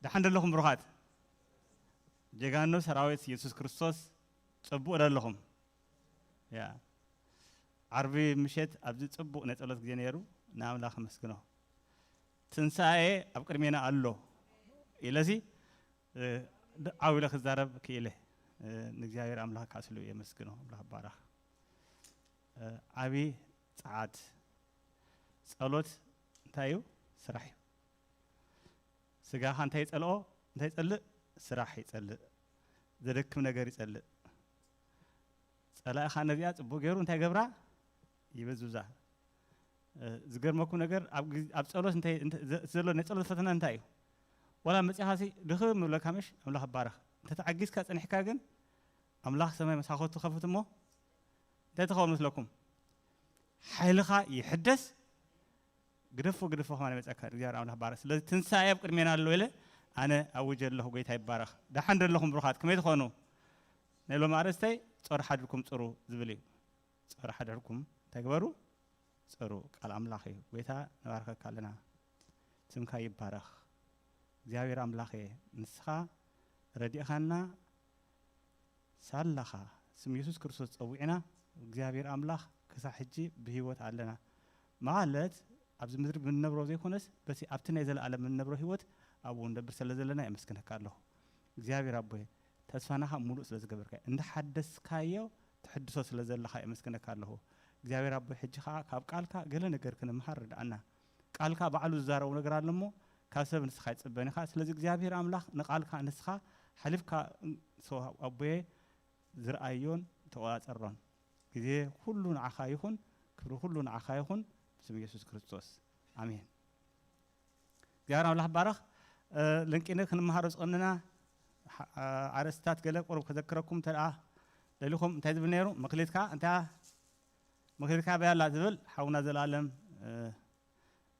ደሓን ደለኹም ብሩኻት? ጀጋኑ ሰራዊት የሱስ ክርስቶስ ጽቡቕ ደለኹም? ያ። ዓርቢ ምሸት ኣብዚ ጽቡቕ ናይ ጸሎት ግዜ ነይሩ፣ ንኣምላኽ ኣመስግኖ። ትንሳኤ ኣብ ቅድሜና ኣሎ ኢለሲ፣ እ፣ ድ-፣ ዓው ኢለ ክዛረብ ክኢለ። እ፣ ንእግዚኣብሔር ኣምላኽ ካስሉ የመስግኖ። ኣምላኽ ባረኽ። እ፣ ዓቢ ጸዓት። ጸሎት እንታይ እዩ? ስራሕ እዩ። ስጋኻ እንታይ ይጸልኦ? እንታይ ይጸልእ? ስራሕ ይጸልእ። ዘደክም ነገር ይጸልእ። ጸላኢኻ ነዚኣ ጽቡቕ ገይሩ እንታይ ገብራ? ይበዝብዛ። እ፣ ዝገርመኩም ነገር ኣብ ግዜ፣ ኣብ ጸሎት እንታይ፣ እንተ-፣ ዘ-፣ ዘሎ ናይ ጸሎት ፈተና እንታይ እዩ? ዋላ መጺኻሲ ድኽም ይብለካ ምሽ? ኣምላኽ ይባረኽ። እንተ ተዓጊዝካ ጸኒሕካ ግን ኣምላኽ ሰማይ መሳኹርቱ ከፍት እሞ እንታይ ትኸውን መስለኩም? ሓይልኻ ይሕደስ። ግደፎ፣ ግደፎ ከማን ይመጸካ። እግዚኣብሔር ኣምላኽ ባረኽ። ስለዚ ትንሳኤ ኣብ ቅድሜና ኣሎ ኢለ ኣነ ኣውጀ ኣለኹ። ጎይታ ይባረኽ። ደሓን ደለኹም ብሩኻት፣ ከመይ ትኾኑ? ናይ ሎሚ ኣርእስተይ ጾር ሓድርኩም ጽሩ ዝብል እዩ። ጾር ሓድርኩም እንታይ ግበሩ? ጽሩ። ቃል ኣምላኽ እዩ። ጎይታ ንባርከካ ኣለና። ስምካ ይባረኽ። እግዚኣብሔር ኣምላኽ እየ፣ ንስኻ ረዲእኻና ሳላኻ ስም የሱስ ክርስቶስ ጸዊዕና፣ እግዚኣብሔር ኣምላኽ ክሳብ ሕጂ ብህይወት ኣለና። ማለት ኣብዚ ምድሪ ብንነብሮ ዘይኮነስ በቲ ኣብቲ ናይ ዘለኣለም እንነብሮ ህይወት ኣብኡ ንነብር ስለ ዘለና የመስግነካ ኣለኹ። እግዚኣብሔር ኣቦይ ተስፋናኻ ሙሉእ ስለ ዝገበርካ፣ እንዳሓደስካዮ ትሕድሶ ስለ ዘለኻ የመስግነካ ኣለኹ። እግዚኣብሔር ኣቦይ ሕጂ ኸኣ ካብ ቃልካ ገለ ነገር ክንምሃር ርድኣና። ቃልካ ባዕሉ ዝዛረቦ ነገር ኣሎ እሞ ካብ ሰብ ንስኻ ኣይትጽበን ኢኻ። ስለዚ እግዚኣብሔር ኣምላኽ ንቃልካ ንስኻ ሓሊፍካ ሶ ኣቦየ ዝረኣዮን ተቆጻጸሮን። ግዜ ኩሉ ንዓኻ ይኹን፣ ክብሪ ኩሉ ንዓኻ ይኹን፣ ብስም የሱስ ክርስቶስ ኣሜን። እግዚኣብሔር ኣምላኽ ባረኽ። እ፣ ልንቂነ ክንመሃሮ ዝቐንና ሓ-፣ ኣ-፣ ኣርእስታት ገለ ቁሩብ ከዘክረኩም እንተ ደኣ ደሊኹም። እንታይ ዝብል ነይሩ? መክሊትካ እንታ፣ መክሊትካ በያላ ዝብል ሓውና ዘላለም፣ እ፣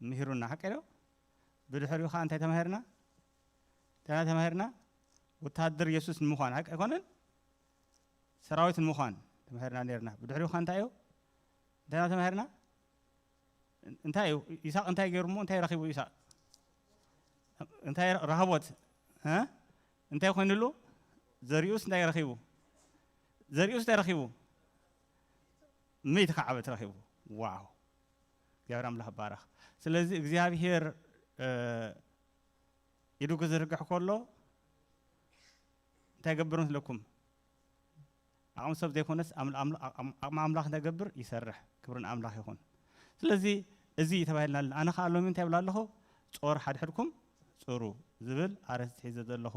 ምሂሩና፣ ሓቀ ዶ? ብድሕሪኡ ኸዓ እንታይ ተማሂርና? እንታይ ተማሂርና? ወታደር የሱስ ንምዃን፣ ሓቂ ኣይኮነን? ሰራዊት ንምዃን ተማሂርና ነይርና። ብድሕሪኡ ኸዓ እንታይ እዩ? እንታይ ተማሂርና? እንታይ እዩ? ይስሐቅ እንታይ ገይሩ እሞ እንታይ ረኺቡ ይስሐቅ? እንታይ ረኸቦት? እ? እንታይ ኮይኑሉ? ዘሪኡስ እንታይ ረኺቡ? ዘሪኡስ እንታይ ረኺቡ? ምእቲ ከዓበት ረኺቡ። ዋው! እግዚኣብሔር ኣምላኽ ይባረኽ። ስለዚ እግዚኣብሔር፣ እ፣ ኢዱ ክዝርግሕ ከሎ እንታይ ይገብር መስለኩም? ዓቕሚ ሰብ ዘይኮነስ ኣም-፣ ኣም-፣ ዓቕሚ ኣምላኽ እንታይ ይገብር? ይሰርሕ። ክብሪ ንኣምላኽ ይኹን። ስለዚ እዚ እዩ ተባሂልና ኣለና። ኣነ ኸኣ ሎሚ እንታይ ይብል ኣለኹ? ጾር ሓድሕድኩም ጽሩ ዝብል ኣርእስቲ ሒዘ ዘለኹ።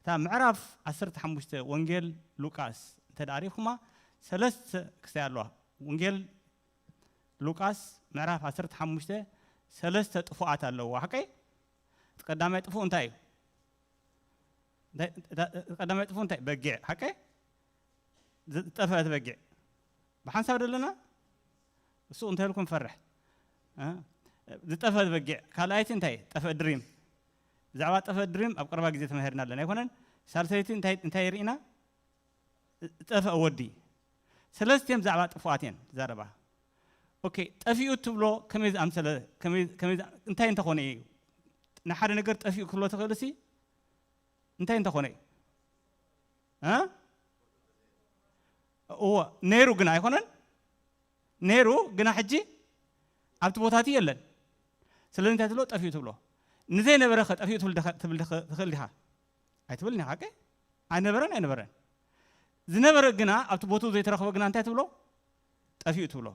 እታ ምዕራፍ ዓሰርተ ሓሙሽተ ወንጌል ሉቃስ እንተ ደኣ ርኢኹማ፣ ሰለስተ ክስታይ ኣለዋ። ወንጌል ሉቃስ ምዕራፍ ዓሰርተ ሓሙሽተ ሰለስተ ጥፉኣት ኣለዋ። ሓቀይ? እቲ ቀዳማይ ጥፉእ እንታይ እዩ? እንታይ፣ እታ፣ ቀዳማይ ጥፉእ እንታይ? በጊዕ። ሓቀይ? ዝጠፍአት በጊዕ። ብሓንሳብ ደለና? እሱ እንታይ ኢልኩም ፈርሕ? እ? ዝጠፍአት በጊዕ። ካልኣይቲ እንታይ? ጠፍአ ድሪም። ብዛዕባ ጠፍአ ድሪም ኣብ ቀረባ ግዜ ተማሂርና ኣለና ኣይኮነን? ሳልሰይቲ እንታይ፣ እንታይ ርኢና? ዝጠፍአ ወዲ። ሰለስቲኦም ብዛዕባ ጥፉኣት እየን ዝዛረባ። ኦኬ፣ ጠፊኡ ትብሎ ከመይ ዝኣምሰለ፣ ከመይ፣ ከመይ ዝኣ-፣ እንታይ እንተኾነ እዩ? ንሓደ ነገር ጠፊኡ ክብሎ ትኽእልሲ እንታይ እንተኾነ እዩ? እ? እወ፣ ነይሩ ግና ኣይኮነን? ነይሩ ግና ሕጂ ኣብቲ ቦታ እቲ የለን። ስለዚ እንታይ ትብሎ? ጠፊኡ ትብሎ። ንዘይነበረ ኸ ጠፊኡ ትብል ድኸ-፣ ትብል ድኸ-፣ ትኽእል ዲኻ? ኣይትብልን ኢኻ፣ ሓቀይ? ኣይነበረን፣ ኣይነበረን። ዝነበረ ግና ኣብቲ ቦትኡ ዘይተረኽበ ግና እንታይ ትብሎ? ጠፊኡ ትብሎ።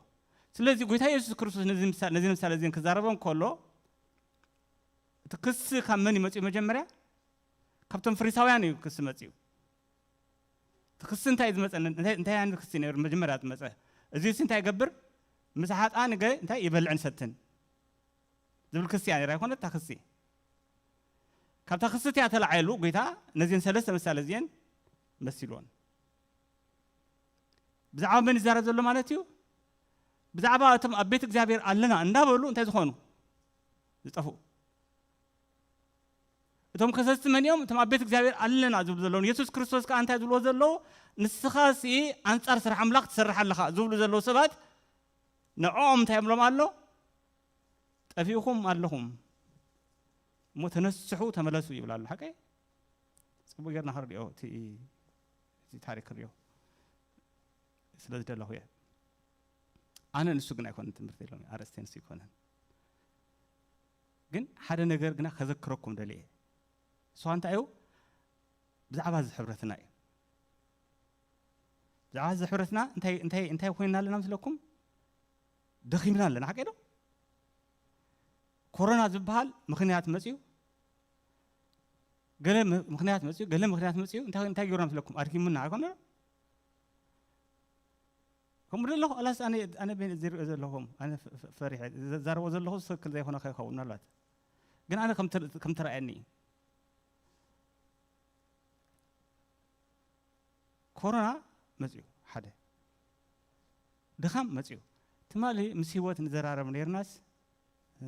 ስለዚ ጎይታ የሱስ ክርስቶስ ነዚ ምሳ-፣ ነዚ ምሳሌ እዚ ክዛረቦም ከሎ፣ እቲ ክሲ ካብ መን እዩ መጺኡ መጀመርያ? ካብቶም ፈሪሳውያን እዩ ክሲ መጺኡ። እቲ ክሲ እንታይ እዩ ዝመጸ? እንታይ፣ እንታይ ዓይነት ክሲ ነይሩ መጀመርያ ዝመጸ? እዚሲ እንታይ ይገብር? ምስ ሓጥኣን ገ-፣ እንታይ ይበልዕን ሰትን ዝብል ክሲ እያ ነይራ፣ ኣይኮነት? እታ ክሲ። ካብታ ክሲ እቲኣ ተላዒሉ ጎይታ ነዚአን ሰለስተ ምሳሌ እዚአን መሲልወን። ብዛዕባ መን ይዛረብ ዘሎ ማለት እዩ? ብዛዕባ እቶም ኣብ ቤት እግዚኣብሔር ኣለና እንዳበሉ እንታይ ዝኾኑ? ዝጠፍኡ። እቶም ከሰስቲ መን እዮም? እቶም ኣብ ቤት እግዚኣብሔር ኣለና ዝብሉ ዘለዉ። የሱስ ክርስቶስ ከኣ እንታይ ዝብልዎ ዘለዉ? ንስኻሲ ኣንጻር ስራሕ ኣምላኽ ትሰርሕ ኣለኻ ዝብሉ ዘለዉ ሰባት ንዕኦም እንታይ ይብሎም ኣሎ? ጠፊእኹም ኣለኹም። እሞ ተነስሑ ተመለሱ ይብል ኣሎ። ሓቀይ? ጽቡቅ ጌርና ክንሪኦ እቲ፣ እቲ ታሪክ ክንሪኦ ስለ ዝደለኹ እየ። ኣነ ንሱ ግን ኣይኮነን ትምህርቲ የሎም፣ ኣርእስቲ ንሱ ኣይኮነን። ግን ሓደ ነገር ግና ከዘክረኩም ደልየ። እሱ እንታይ እዩ? ብዛዕባ እዚ ሕብረትና እዩ። ብዛዕባ እዚ ሕብረትና እንታይ፣ እንታይ፣ እንታይ ኮይንና ኣለና ምስለኩም? ደኺምና ኣለና፣ ሓቀይ ዶ? ኮሮና ዝበሃል ምኽንያት መጽዩ፣ ገለ ም-፣ ምኽንያት መጽዩ፣ ገለ ምኽንያት መጽዩ፣ እንታይ፣ እንታይ ገይሩና ምስለኩም? ኣድኪሙና ኣይኮነ ዶ? ከምኡ ዶ ኣለኹ? ኣላስ ኣነ፣ ኣነ በይነ ዝሪኦ ዘለኹም፣ ኣነ ፈ-፣ ፈ-፣ ፈሪሐ፣ ዘ-፣ ዘዛረቦ ዘለኹ ትኽክል ዘይኮነ ከይኸውን ምናልባት። ግን ኣነ ከም ተር-፣ ከም ተረኣየኒ እዩ። ኮሮና መጽዩ፣ ሓደ። ድኻም መጽዩ። ትማሊ ምስ ህይወት ንዘራረብ ነይርናስ፣ እ፣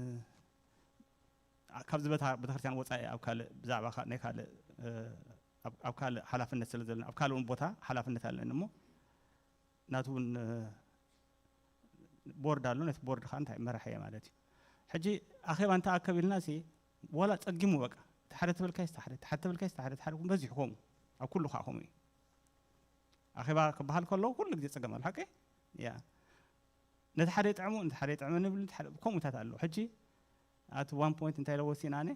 ካብዚ በታ-፣ ቤተክርስትያን ወጻኢ ኣብ ካልእ ብዛዕባ ካ-፣ ናይ ካልእ፣ እ፣ ኣብ፣ ኣብ ካልእ ሓላፍነት ስለ ዘለና፣ ኣብ ካልእ እውን ቦታ ሓላፍነት ኣለኒ እሞ፣ ናቱ እውን፣ እ፣ ቦርድ ኣሎ፣ ነቲ ቦርድ ከዓ እንታይ መራሒ እየ ማለት እዩ። ሕጂ ኣኼባ እንተኣከብ ኢልና ሲ፣ ዋላ ጸጊሙ በቃ፣ እቲ ሓደ ተበልካይስ እቲ ሓደ፣ እቲ ሓደ ተበልካይስ እቲ ሓደ፣ እቲ ሓደ እውን በዚሑ ከምኡ፣ ኣብ ኩሉ ከዓ ከምኡ እዩ። ኣኼባ ክበሃል ከሎ ኩሉ ግዜ ጸገም ኣሎ፣ ሓቀይ? ያ። ነቲ ሓደ ይጥዕሙ፣ ነቲ ሓደ ይጥዕመኒ ይብሉ፣ ነቲ ሓደ፣ ከምኡታት ኣሎ። ሕጂ፣ at one point እንታይ ኢለ ወሲነ ኣነ?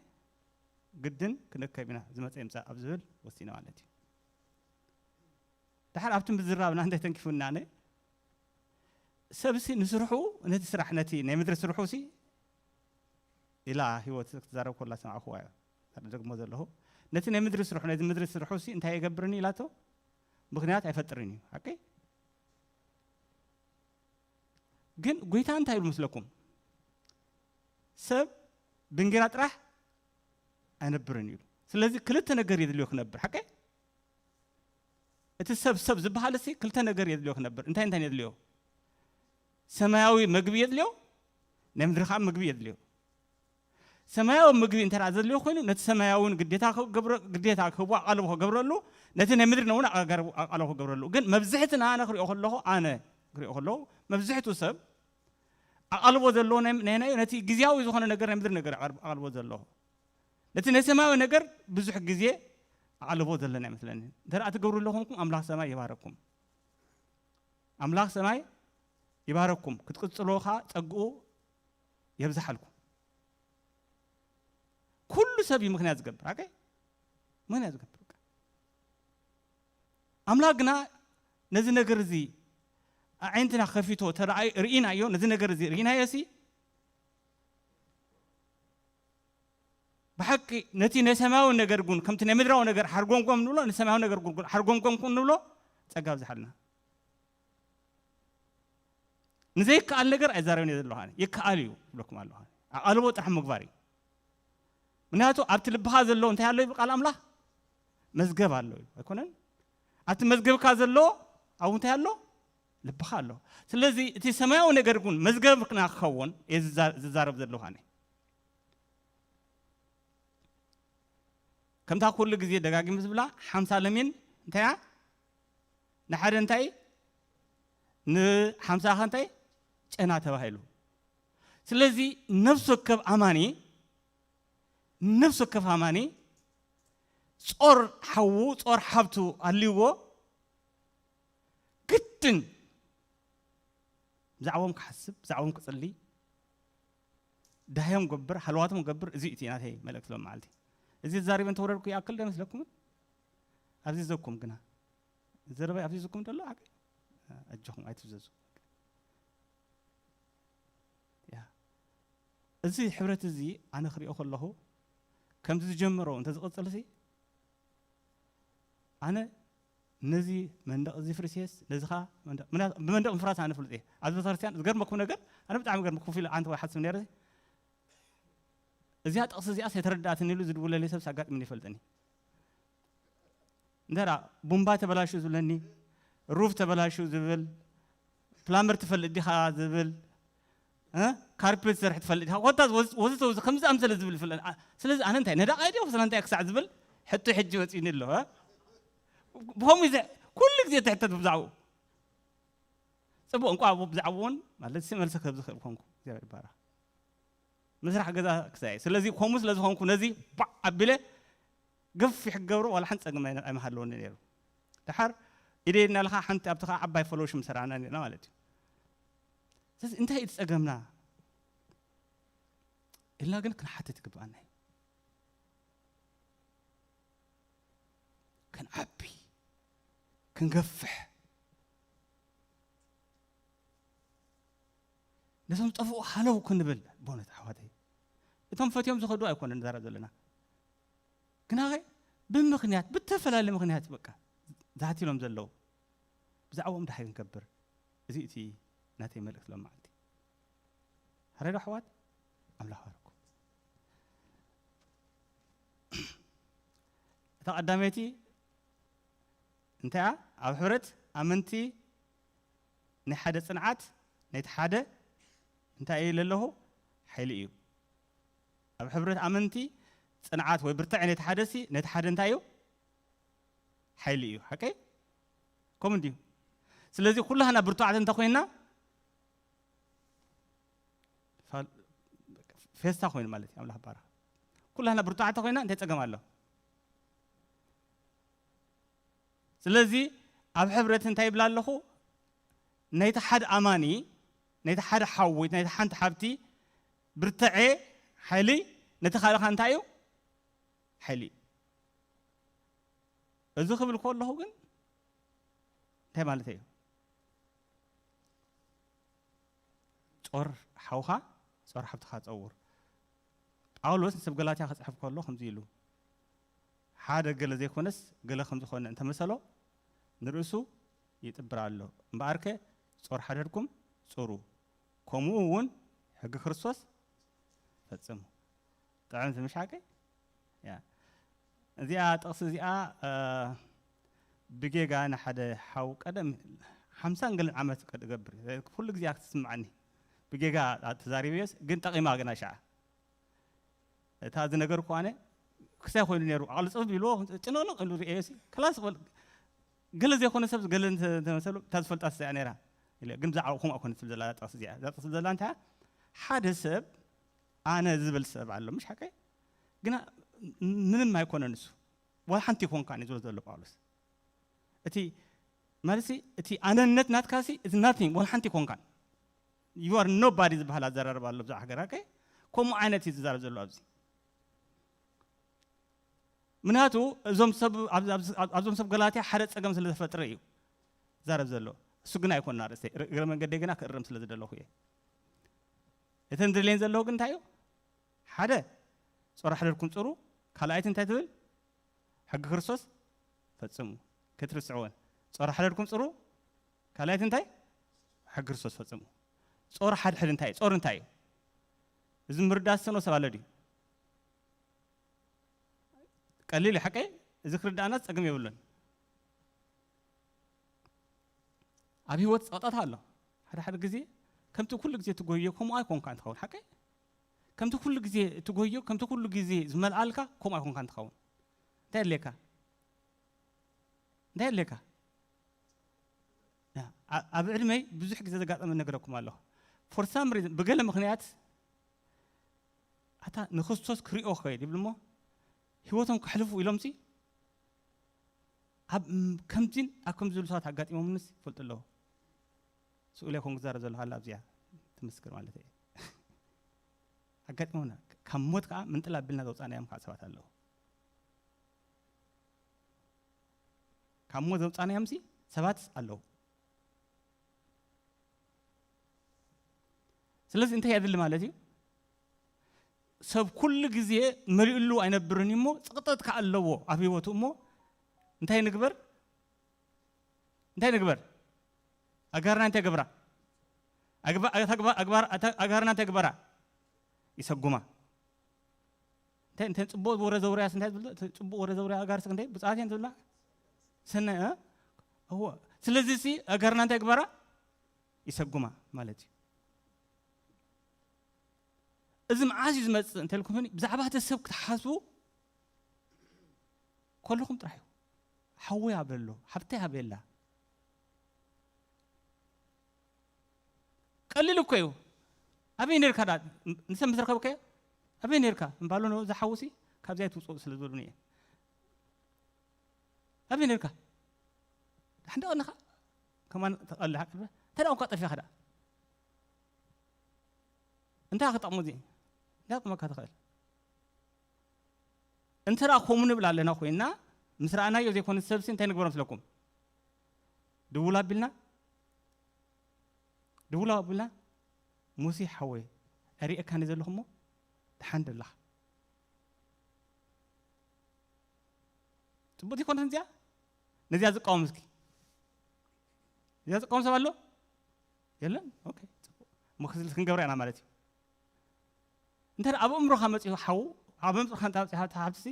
ግድን ክንእከብ ኢና፣ ዝመጸ ይምጻእ ኣብ ዝብል ወሲነ ማለት እዩ። ድሓር ኣብቲ ምዝራብና እንታይ ተንኪፉና ኣነ? ሰብሲ ንስርሑ፣ ነቲ ስራሕ፣ ነቲ ናይ ምድሪ ስርሑ ሲ፣ ኢላ ህይወት ክትዛረብ ከላ ሰማዕኩዋ እያ። ኣነ ደግሞ ዘለኹ። ነቲ ናይ ምድሪ ስርሑ፣ ነቲ ምድሪ ስርሑ ሲ እንታይ የገብርኒ ኢላቶ? ምኽንያት ኣይፈጥርን እዩ። ሓቀይ? ግን ጎይታ እንታይ ኢሉ መስለኩም? ሰብ ብእንጌራ ጥራሕ ኣይነብርን እዩ ኢሉ። ስለዚ ክልተ ነገር የድልዮ ክነብር። ሓቀይ? እቲ ሰብ፣ ሰብ ዝበሃል ሲ ክልተ ነገር የድልዮ ክነብር። እንታይ፣ እንታይ የድልዮ? ሰማያዊ መግቢ የድልዮ፣ ናይ ምድሪ ከዓ ምግቢ የድልዮ። ሰማያዊ ምግቢ እንተ ደኣ ዘድልዮ ኮይኑ፣ ነቲ ሰማያውን ግዴታ ክገብረ-፣ ግዴታ ክህቦ ኣቓልቦ ክገብረሉ፣ ነቲ ናይ ምድሪ እውን ኣቐርብ-፣ ኣቓልቦ ክገብረሉ። ግን መብዝሕትና ኣነ ክሪኦ ከለኹ፣ ኣነ ክሪኦ ከለኹ፣ መብዝሕቱ ሰብ ኣቓልቦ ዘለዎ ናይ፣ ናይ፣ ናይ፣ ነቲ ግዝያዊ ዝኾነ ነገር፣ ናይ ምድሪ ነገር ኣቓልቦ ዘለዎ። ነቲ ናይ ሰማያዊ ነገር ብዙሕ ግዜ ኣቓልቦ ዘለና ይመስለኒ። እንተ ደኣ ትገብሩ ኣለኹም፣ ኣምላኽ ሰማይ ይባረኩም። ኣምላኽ ሰማይ ይባረኩም። ክትቅጽሎ ኸኣ ጸግኡ የብዝሓልኩም። ኩሉ ሰብ እዩ ምኽንያት ዝገብር፣ ኣቀይ? ምኽንያት ዝገብር። ኣምላኽ ግና ነዚ ነገር እዚ ኣዒንትና ከፊቶ ተረኣይ-፣ ርኢናዮ፣ ነዚ ነገር እዚ ርኢናዮ ሲ፣ ብሓቂ ነቲ ናይ ሰማያዊ ነገር እውን ከምቲ ናይ ምድራዊ ነገር ሓርጎምጎም ንብሎ፣ ንሰማያዊ ነገር እውን ሓርጎምጎም ንብሎ፣ ጸጋ ኣብዝሓልና። ንዘይከኣል ነገር ኣይዛረብን እየ ዘለኹ ኣነ። ይከኣል እዩ እብለኩም ኣለኹ ኣነ። ኣቓልቦ ጥራሕ ምግባር እዩ። ምኽንያቱ ኣብቲ ልብኻ ዘሎ እንታይ ኣሎ ይብል ቃል ኣምላኽ? መዝገብ ኣሎ እዩ። ኣይኮነን? ኣብቲ መዝገብካ ዘሎ ኣብኡ እንታይ ኣሎ? ልብኻ ኣሎ። ስለዚ እቲ ሰማያዊ ነገር እውን መዝገብና ክኸውን እየ ዝዛ-፣ ዝዛረብ ዘለኹ ኣነ። ከምታ ኩሉ ግዜ ደጋጊሙ ዝብላ ሓምሳ ለሚን እንታይ እያ? ንሓደ እንታይ? ንሓምሳ ኸ እንታይ? ጨና ተባሂሉ። ስለዚ ነፍሲ ወከፍ ኣማኒ፣ ነፍሲ ወከፍ ኣማኒ ጾር ሓዉ፣ ጾር ሓብቱ ኣልይዎ ግድን ብዛዕባኦም ክሓስብ፣ ብዛዕባኦም ክጽሊ፣ ዳህዮም ገብር፣ ሃለዋቶም ገብር፣ እዚ እዩ እቲ ናተይ መልእክቲ ሎም መዓልቲ። እዚ ተዛሪበ እንተወረድኩ ይኣክል ዶ ይመስለኩምን? ኣብዚ ዘኩም ግና። ዘረባይ ኣብዚ ዘኩም ደሎ፣ ሓቂ? ኣጆኹም ኣይትፍዘዙ። ያ። እዚ ሕብረት እዚ ኣነ ክሪኦ ከለኹ፣ ከምዚ ዝጀመሮ እንተዝቕጽልሲ፣ ኣነ ነዚ መንደቕ እዚ ፍርሴስ፣ ነዚ ኸኣ መንደቕ፣ ምና-፣ ብመንደቕ ምፍራስ ኣነ ፍሉጥ እየ። ኣብዚ ቤተክርስትያን ዝገርመኩም ነገር፣ ኣነ ብጣዕሚ ገርመኩም፣ ኮፍ ኢለ ኣንተ ወይ ሓስብ ነይረ፣ እዚኣ ጥቕሲ እዚኣስ የተረዳእትኒ ኢሉ ዝድውለለይ ሰብስ ኣጋጢሙኒ ይፈልጥኒ። እንተ ደኣ ቡምባ ተበላሹ ዝብለኒ፣ ሩፍ ተበላሹ ዝብል፣ ፕላምበር ትፈልጥ ዲኻ ዝብል፣ እ? ካርፔት ትሰርሕ ትፈልጥ ዲኻ? ኮታስ ወዝ-፣ ወዘተ ወዘተ ከምዚ ኣምሰለ ዝብል ይፍለጥ። ኣ-፣ ስለዚ ኣነ እንታይ ነዳቓይ ድየ ወይስ እንታይ ክሳዕ ዝብል ሕቶ ሕጂ መጺኡኒ ኣሎ፣ እ? ብኸምኡ ዘ-፣ ኩሉ ግዜ ትሕተት ብዛዕባኡ። ጽቡቕ፣ እንቋዕ ብዛዕባኡ እውን ማለት ሲ መልሲ ክህብ ዝኽእል ኮንኩ። እግዚኣብሔር ይባረኽ። ምስራሕ ገዛ ክሳይ። ስለዚ ከምኡ ስለ ዝኾንኩ ነዚ ባዕ ኣቢለ ገፊሕ ክገብሮ ዋላ ሓንቲ ጸገም ኣይነ-፣ ኣይምሃለወኒ ነይሩ። ድሓር ኢደይ እናልኻ ሓንቲ ኣብቲ ኸዓ ዓባይ ፈሎሽ ምሰራና ነርና ማለት እዩ። ስለዚ እንታይ እዩ እቲ ጸገምና? ኢልና ግን ክንሓትት ይግብኣና እዩ። ክንዓቢ፣ ክንገፍሕ፣ ነቶም ዝጠፍኡ ሃለው ክንብል፣ በእውነት ኣሕዋተይ፣ እቶም ፈትዮም ዝኸዱ ኣይኮነ ንዛረብ ዘለና። ግናኸ ብምኽንያት፣ ብተፈላለየ ምኽንያት በቃ ዛቲሎም ዘለዉ፣ ብዛዕባኦም እንታይ ክንገብር? እዚ እቲ ናተይ መልእኽቲ ሎም መዓልቲ። ሕራይ ዶ ኣሕዋት? ኣምላኽ ባርኩም። እታ ቀዳመይቲ እንታይ እያ? ኣብ ሕብረት ኣመንቲ ናይ ሓደ ጽንዓት፣ ናይቲ ሓደ እንታይ እዩ ለለኹ? ሓይሊ እዩ። ኣብ ሕብረት ኣመንቲ ጽንዓት ወይ ብርታዕ ናይቲ ሓደ ሲ፣ ነቲ ሓደ እንታይ እዩ? ሓይሊ እዩ። ሓቀይ? ከምኡ እንድዩ። ስለዚ ኩላህና ብርቱዓት እንተኾይንና፣ ፋል-፣ ፌስታ ኮይኑ ማለት እዩ። ኣምላኽ ባርኽ። ኩላህና ብርቱዓት እንተኾይንና እንታይ ጸገም ኣሎ? ስለዚ ኣብ ሕብረት እንታይ ይብላ ኣለኹ? ናይቲ ሓደ ኣማኒ፣ ናይቲ ሓደ ሓዊ፣ ናይቲ ሓንቲ ሓብቲ ብርትዐ፣ ሓይሊ፣ ነቲ ካልእኻ እንታይ እዩ? ሓይሊ እዩ። እዚ ክብል ከለኹ ግን እንታይ ማለት እዩ? ጾር ሓውኻ፣ ጾር ሓብትኻ ጸውር። ጳውሎስ ንሰብ ገላትያ ክጽሕፍ ከሎ ከምዚ ኢሉ፣ ሓደ ገለ ዘይኮነስ ገለ ከም ዝኾነ እንተመሰሎ ንርእሱ ይጥብር ኣሎ። እምበኣርከ ጾር ሓደርኩም ጽሩ፣ ከምኡ እውን ሕጊ ክርስቶስ ፈጽሙ። ጥዕምቲ ምሽ ሓቀይ? ያ። እዚኣ ጥቕሲ እዚኣ፣ እ፣ ብጌጋ ንሓደ ሓው ቀደም ሓምሳን ገለን ዓመት ቀድ-፣ እገብር እየ። ኩሉ ግዜ እያ ክትስምዓኒ። ብጌጋ ተዛሪበዮስ ግን ጠቒማ ግና ሸዓ። እታ ዝነገርኩ ኣነ ክሳይ ኮይኑ ነይሩ። ዓቕሊ ጽብብ ኢልዎ፣ ጭንቕንቕ ኢሉ ርእዮሲ፣ ከላስ በል፣ ገለ ዘይኮነ ሰብ ገለ እንተ-፣ እንተመሰሉ፣ እታ ዝፈልጣ እያ ነይራ። ኢለ፣ ግን ብዛዕባ ከምኣ ኮነ ትብል ዘላ ጥቕሲ እዚኣ። እዛ ጥቕሲ ዘላ እንታይ እያ? ሓደ ሰብ ኣነ ዝብል ሰብ ኣሎ፣ ምሽ ሓቀይ? ግና ምንም ኣይኮነን እሱ። ዋላ ሓንቲ ኣይኮንካን እዩ ዝብሎ ዘሎ ጳውሎስ። እቲ ማለትሲ፣ እቲ ኣነነት ናትካሲ፣ it's nothing፣ ዋላ ሓንቲ ኣይኮንካን። You are nobody ዝበሃል ኣዘራርባ ኣሎ ብዛዕባ ሃገር፣ ሓቀይ? ከምኡ ዓይነት እዩ ዝዛረብ ዘሎ ኣብዚ። ምክንያቱ እዞም ሰብ፣ ኣብ-፣ ኣብ-፣ ኣብዞም ሰብ ገላትያ ሓደ ጸገም ስለ ዝፈጥረ እዩ ዝዛረብ ዘሎ። እሱ ግን ኣይኮን ኣርእስተይ። ር-፣ እግረ መንገደይ ግና ክእርም ስለ ዝደለኹ እየ። እተን ዝድልየን ዘለዎ ግን እንታይ እዩ? ሓደ፣ ጾር ሓደርኩም ጽሩ። ካልኣይቲ እንታይ ትብል? ሕጊ ክርስቶስ ፈጽሙ። ከትርስዕወን። ጾር ሓደርኩም ጽሩ። ካልኣይቲ እንታይ? ሕጊ ክርስቶስ ፈጽሙ። ጾር ሓድሕድ እንታይ እዩ? ጾር እንታይ እዩ? እዚ ምርዳእ ዝሰንኦ ሰብ ኣሎ ድዩ? ቀሊል እዩ፣ ሓቀይ? እዚ ክርዳእና ጸገም የብሉን። ኣብ ህይወት ጸቕጣት ኣሎ። ሓደ ሓደ ግዜ ከምቲ ኩሉ ግዜ ትጎዮ ከምኡ ኣይኮንካን ትኸውን፣ ሓቀይ? ከምቲ ኩሉ ግዜ ትጎዮ፣ ከምቲ ኩሉ ግዜ ዝመልኣልካ ከምኡ ኣይኮንካን ትኸውን። እንታይ ኣድልየካ? እንታይ ኣድልየካ? ያ፣ ኣ-፣ ኣብ ዕድመይ ብዙሕ ግዜ ዘጋጠመ ነገረኩም ኣለኹ። For some reason፣ ብገለ ምኽንያት፣ ኣታ ንክርስቶስ ክሪኦ ክኸይድ ይብል እሞ፣ ህይወቶም ከሕልፉ ኢሎምሲ፣ ኣብ፣ ም-፣ ከምዚን ኣብ ከምዚ ዝብሉ ሰባት ኣጋጢሞምንስ ይፈልጡ ኣለዉ። ስኡል ኣይኮን ክዛረብ ዘለኹ፣ ኣላ ኣብዚኣ ትምስክር ማለት እየ። ኣጋጢሞምና፣ ካብ ሞት ከዓ ምንጥል ኣቢልና ዘውፃእናዮም ከዓ ሰባት ኣለዉ። ካብ ሞት ዘውፃእናዮምሲ ሰባት ኣለዉ። ስለዚ እንታይ የድሊ ማለት እዩ? ሰብ ኩሉ ግዜ መሊኡሉ ኣይነብርን እዩ እሞ፣ ጸቕጠት ከኣ ኣለዎ ኣብ ህይወቱ እሞ፣ እንታይ ንግበር? እንታይ ንግበር? ኣጋርና እንታይ ገብራ? ኣግባ-፣ ኣታ ግባ-፣ ኣግባር-፣ ኣታ ኣጋርና እንታይ ግበራ? ይሰጉማ። እንታይ፣ እንታይ ጽቡቕ ወረ ዘውርያስ እንታይ ዝብል? ጽቡቕ ወረ ዘውርያ ኣጋርስ እንታይ? ብጻት እየን ዝብላ? ሰናይ፣ እ? እዎ። ስለዚ ሲ ኣጋርና እንታይ ግበራ? ይሰጉማ ማለት እዩ። እዚ መዓዝ እዩ ዝመጽእ እንተልኩምኒ፣ ብዛዕባ እቲ ሰብ ክትሓስቡ ከለኹም ጥራሕ እዩ። ሓወይ ኣበሎ፣ ሓብተይ ኣበላ። ቀሊል እኮ እዩ። ኣበይ ነርካ ዳ ንሰብ ምስ ረኸብከ፣ ኣበይ ነርካ እምባሎ? ዝሓውሲ ካብዚኣ ትውፅኡ ስለ ዝበሉኒ እየ። ኣበይ ነርካ? ሓንደ ቀንኻ ከማን ተቐልሕ ቅድመ እንተ ደኣ እንኳ ጠፊኻ ደኣ እንታይ ክጠቕሙ እዚ እንታይ ክጠቕመካ ትኽእል? እንተ ደኣ ከምኡ ንብል ኣለና ኮይንና ምስ ረኣናዮ ዘይኮነ ሰብሲ እንታይ ንግበሮ ምስለኩም? ድውል ኣቢልና ድውል ኣቢልና ሙሴ ሓወይ ኣሪእካኒ ዘለኹ እሞ ደሓን ደለኻ። ጽቡቕቲ ይኮነት እዚኣ? ነዚኣ ዝቃወም እስኪ። እዚኣ ዝቃወም ሰብ ኣሎ? የለን? ኦኬ፣ ጽቡቕ። እሞ ክስ-፣ ክንገብራ ኢና ማለት እዩ። እንተ ኣብ ኣእምሮኻ መጺኡ ሓው፣ ኣብ ኣእምሮኻ እንተ ኣምጺኻ እታ ሓብትሲ፣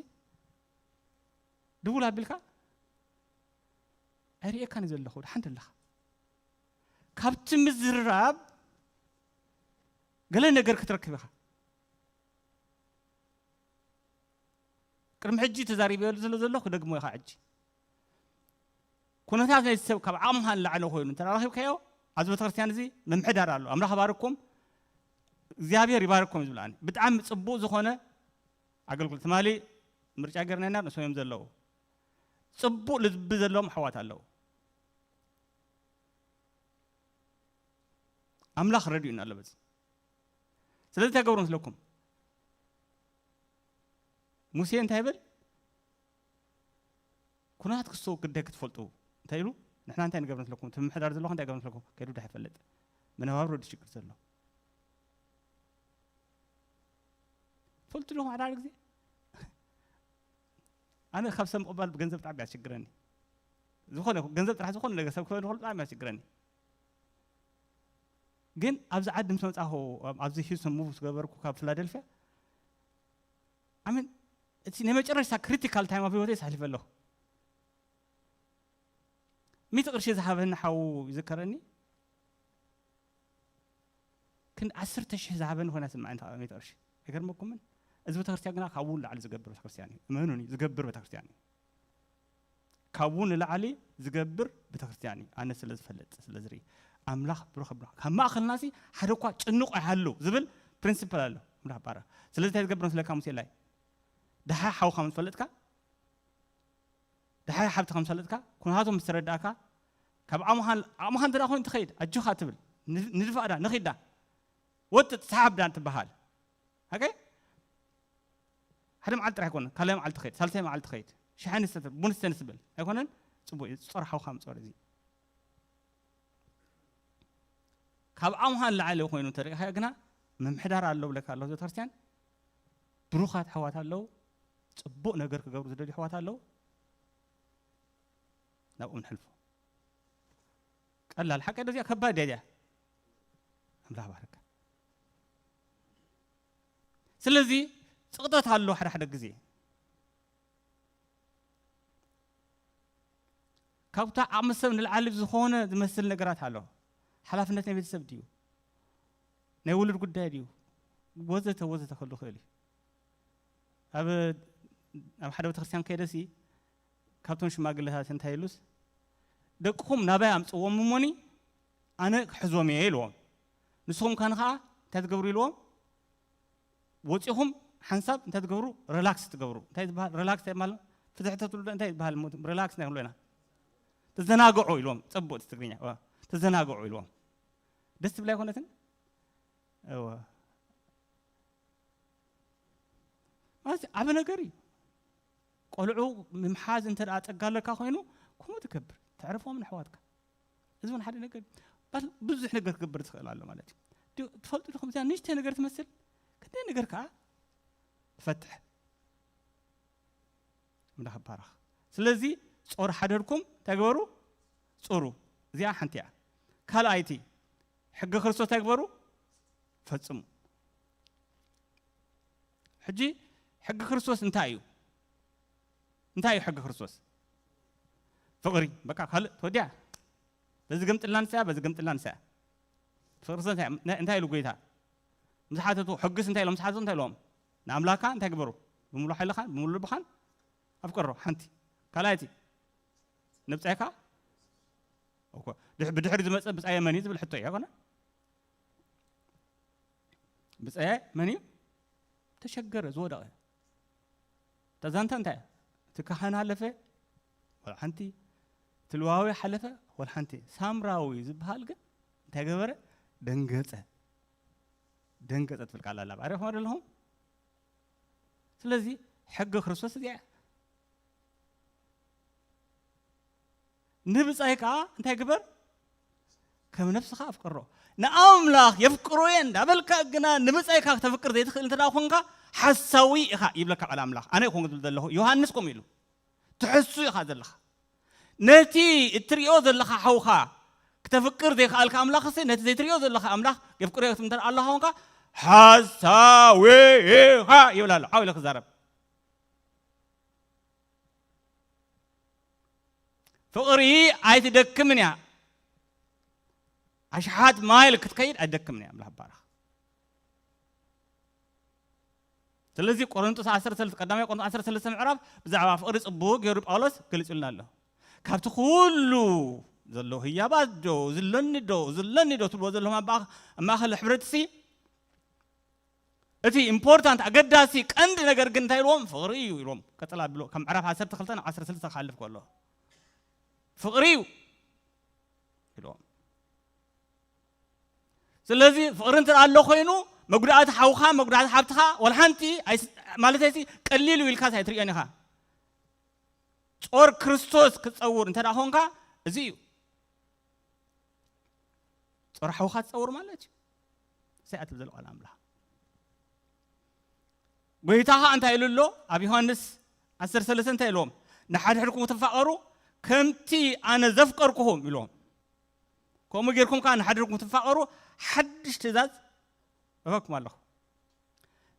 ድውል ኣቢልካ፣ "ኣይርእየካን እዩ ዘለኹ፣ ደሓን ደለኻ?" ካብቲ ምዝርራብ ገለ ነገር ክትረክብ ኢኻ። ቅድሚ ሕጂ ተዛሪበሉ ስለ ዘለኹ ክደግሞ ኢኻ ሕጂ። ኩነታት ናይቲ ሰብ ካብ ዓቕምኻ ንላዕሊ ኮይኑ እንተ ረኺብካዮ፣ ኣብዚ ቤተክርስትያን እዚ ምምሕዳር ኣሎ። ኣምላኽ ይባርኩም፣ እግዚኣብሔር ይባርኩም እዩ ዝብላኒ። ብጣዕሚ ጽቡቕ ዝኾነ ኣገልግሎት። ትማሊ ምርጫ ገርና ኢና፣ ንሶም እዮም ዘለዉ። ጽቡቕ ልቢ ዘለዎም ኣሕዋት ኣለዉ። ኣምላኽ ረድኡና ኣሎ በዚ። ስለዚ እንታይ ገብሩ መስለኩም? ሙሴ እንታይ ይብል? ኩነታት ክስቶ ግዳይ ክትፈልጡ እንታይ ኢሉ? ንሕና እንታይ ንገብር መስለኩም? እቲ ምምሕዳር ዘለኹ እንታይ ገብር መስለኩም? ከይዱ ድሓ ይፈልጥ። መነባብሮ ድሽግር ዘሎ። ትፈልጡ ዲኹም ሓደ ሓደ ግዜ? ኣነ ካብ ሰብ ምቕባል ብገንዘብ ብጣዕሚ ያስቸግረኒ። ዝኾነ ገንዘብ ጥራሕ ዝኾነ ነገር ሰብ ክህበኒ ከሎ ብጣዕሚ ያስቸግረኒ። ግን ኣብዚ ዓዲ ምስ መጻኹ፣ ኣብዚ ሂውስተን ሙቭ ምስ ገበርኩ ካብ ፊላደልፊያ፣ ኣሜን፣ እቲ ናይ መጨረሽታ ክሪቲካል ታይም ኣብ ህይወተይ ኣሕሊፈ ኣለኹ። ሚእቲ ቅርሺ ዝሃበኒ ሓው ይዝከረኒ። ክንዲ ዓሰርተ ሽሕ ዝሃበኒ ኮይና ስምዓኒ፣ እታ ሚእቲ ቅርሺ። ኣይገርመኩምን? እዚ ቤተክርስትያን ግና ካብኡ ንላዕሊ ዝገብር ቤተክርስትያን እዩ። እመኑኒ፣ ዝገብር ቤተክርስትያን እዩ። ካብኡ ንላዕሊ ዝገብር ቤተክርስትያን እዩ። ኣነ ስለ ዝፈልጥ፣ ስለ ዝርኢ። ኣምላኽ ብሩኽ፣ ብሩኽ። ካብ ማእኸልናሲ ሓደ እኳ ጭኑቕ ኣይሃሉ ዝብል ፕሪንሲፕል ኣሎ። ኣምላኽ ባረኽ። ስለዚ እንታይ ዝገብር መስለካ ሙሴ ላይ? ደሓ ሓውኻ ምስ ፈለጥካ፣ ደሓ ሓብትኻ ምስ ፈለጥካ፣ ኩነታቶም ምስ ተረዳእካ፣ ካብ ዓቕምኻን፣ ዓቕምኻ እንተ ደኣ ኮይኑ ትኸይድ፣ ኣጆኻ ትብል። ንድ-፣ ንድፋእ ዳ፣ ንኺድ ዳ፣ ወጥጥ፣ ሰሓብ ዳ ትበሃል። ኦኬ? ሓደ መዓልቲ ጥራሕ ኣይኮነን፣ ካልኣይ መዓልቲ ትኸይድ፣ ሳልሳይ መዓልቲ ትኸይድ። ሻሂ ንስተ፣ ቡን ንስተ ንስብል። ኣይኮነን? ጽቡቕ እዩ። ጾር ሓውኻ ምጾር እዚ። ካብ ዓቕምኻ ንላዕሊ ኮይኑ እንተሪእኻዮ ግና፣ ምምሕዳር ኣሎ ብለካ ኣሎ ቤተክርስትያን። ብሩኻት ኣሕዋት ኣለዉ። ጽቡቕ ነገር ክገብሩ ዝደልዩ ኣሕዋት ኣለዉ። ናብኦም ንሕልፎ። ቀላል ሓቂ ዶ እዚኣ? ከባድ ድያ እዚኣ? ኣምላኽ ባርካ። ስለዚ ጽቕጠት ኣሎ ሓደ ሓደ ግዜ። ካብታ ዓቕሚ ሰብ ንላዕሊ ዝኾነ ዝመስል ነገራት ኣሎ። ሓላፍነት ናይ ቤተሰብ ድዩ? ናይ ውሉድ ጉዳይ ድዩ? ወዘተ ወዘተ ክህሉ ይኽእል እዩ። ኣብ፣ ኣብ ሓደ ቤተክርስትያን ከይደሲ ካብቶም ሽማግለታት እንታይ ኢሉስ፣ "ደቅኹም ናባይ ኣምጽዎም እሞኒ ኣነ ክሕዞም እየ" ኢልዎም። ንስኹም ከ ንኸኣ እንታይ ትገብሩ ኢልዎም? ወጺኹም ሓንሳብ እንታይ ትገብሩ? ሪላክስ ትገብሩ። እንታይ ዝበሃል ሪላክስ? እንታይ ማለት? ፍትሕ ተትብሉ እንታይ ዝበሃል? ሪላክስ ናይ ክብሎ ኢና። ተዘናግዑ ኢልዎም። ጽቡቕ እቲ ትግርኛ። እዋ፣ ተዘናግዑ ኢልዎም። ደስ ትብል ኣይኮነትን? እዋ። ማለት ዓቢ ነገር እዩ። ቆልዑ ምምሓዝ እንተ ደኣ ጸጋ ኣለካ ኮይኑ፣ ከምኡ ትገብር። ተዕርፎም ንኣሕዋትካ። እዚ እውን ሓደ ነገር እዩ። ባል-፣ ብዙሕ ነገር ክገብር ትኽእል ኣሎ ማለት እዩ። ድ-፣ ትፈልጡ ዲኹም? እዚኣ ንእሽተይ ነገር ትመስል፣ ክንደይ ነገር ከኣ ትፈትሕ። ኣምላኽ ይባረኽ። ስለዚ ጾር ሓደርኩም እንታይ ግበሩ? ጹሩ። እዚኣ ሓንቲ እያ። ካልኣይቲ፣ ሕጊ ክርስቶስ እንታይ ግበሩ? ፈጽሙ። ሕጂ ሕጊ ክርስቶስ እንታይ እዩ? እንታይ እዩ ሕጊ ክርስቶስ? ፍቕሪ። በቃ ካልእ ተወዲኣ። በዚ ገምጥልና ንሳ እያ፣ በዚ ገምጥልና ንሳ እያ። ፍቕሪ ክርስቶስ እንታይ፣ እንታይ ኢሉ ጎይታ? ምስ ሓተቱ፣ ሕግስ እንታይ ኢሎም? ምስ ሓተቱ እንታይ ኢሎም? ንኣምላካ እንታይ ግበሩ? ብምሉእ ሓይልኻን ብምሉእ ልብኻን ኣፍቅሮ። ሓንቲ። ካልኣይቲ፣ ንብጻይካ? እኮ፣ ድሕ-፣ ብድሕሪ ዝመጸ ብጻየ መን እዩ ዝብል ሕቶ እዩ፣ ኣይኮነ? ብጻየ መን እዩ? ተሸገረ፣ ዝወደቐ። እታ ዛንታ እንታይ እያ? እቲ ካህን ሓለፈ፣ ወላ ሓንቲ። እቲ ሌዋዊ ሓለፈ፣ ወላ ሓንቲ። ሳምራዊ ዝበሃል ግን እንታይ ገበረ? ደንገጸ። ደንገጸ ትብል ቃል ኣላ። ኣሪኹም ኣለኹም? ስለዚ ሕጊ ክርስቶስ እዚኣ እያ። ንብጻይ ከኣ እንታይ ግበር? ከም ነፍስኻ ኣፍቅሮ። ንኣምላኽ የፍቅሮ እየ እንዳበልካ ግና ንብጻይካ ክተፍቅር ዘይትኽእል እንተ ደኣ ኾንካ፣ ሓሳዊ ኢኻ ይብለካ ቃል ኣምላኽ። ኣነ ኣይኮንኩ ዝብል ዘለኹ፣ ዮሃንስ ከምኡ ኢሉ። ትሕሱ ኢኻ ዘለኻ። ነቲ እትርእዮ ዘለኻ ሓውኻ ክተፍቅር ዘይከኣልካ ኣምላኽሲ፣ ነቲ ዘይትርእዮ ዘለኻ ኣምላኽ የፍቅሮ እየ ክትብል እንተ ደኣ ኣለኻ ኾንካ፣ ሓሳዊ ኢኻ ይብል ኣሎ። ዓው ኢለ ክዛረብ። ፍቕሪ ኣይትደክምን እያ። ኣሽሓት ማይል ክትከይድ ኣይትደክምን እያ። ኣምላኽ ይባረኽ። ስለዚ ቆሮንቶስ ዓሰርተ ሰለስተ፣ ቀዳማይ ቆሮንቶስ ዓሰርተ ሰለስተ ምዕራፍ ብዛዕባ ፍቕሪ ጽቡቕ ገይሩ ጳውሎስ ገሊጹልና ኣሎ። ካብቲ ኩሉ ዘሎ ህያባት ዶ፣ ዝለኒ ዶ፣ ዝለኒ ዶ ትብልዎ ዘለኹም ኣብ ማእኸ-፣ ኣብ ማእከል ሕብረትሲ፣ እቲ ኢምፖርታንት፣ ኣገዳሲ፣ ቀንዲ ነገር ግን እንታይ ኢልዎም? ፍቕሪ እዩ ኢልዎም። ቀጽል ኣብሎ፣ ካብ ምዕራፍ ዓሰርተ ክልተ ናብ ዓሰርተ ሰለስተ ክሓልፍ ከሎ፣ ፍቕሪ እዩ ኢልዎም። ስለዚ ፍቕሪ እንተ ኣሎ ኮይኑ፣ መጉዳእቲ ሓውኻ፣ መጉዳእቲ ሓብትኻ፣ ወላ ሓንቲ ኣይስ-፣ ማለተይሲ ቀሊል እዩ ኢልካስ ኣይትርእዮን ኢኻ። ጾር ክርስቶስ ክትጸውር እንተ ደኣ ኾንካ፣ እዚ እዩ። ጾር ሓውኻ ትጸውር ማለት እዩ። እዚኣ ትብል ዘሎ ቃል ኣምላኽ። ጎይታ ኸኣ እንታይ ኢሉ ኣሎ? ኣብ ዮሃንስ ዓሰርተ ሰለስተ እንታይ ኢልዎም? "ንሓድሕድኩም ትፋቐሩ፣ ከምቲ ኣነ ዘፍቀርኩኹም" ኢልዎም። ከምኡ ጌርኩም ከኣ ንሓድሕድኩም ትፋቐሩ፣ ሓድሽ ትእዛዝ እህበኩም ኣለኹ።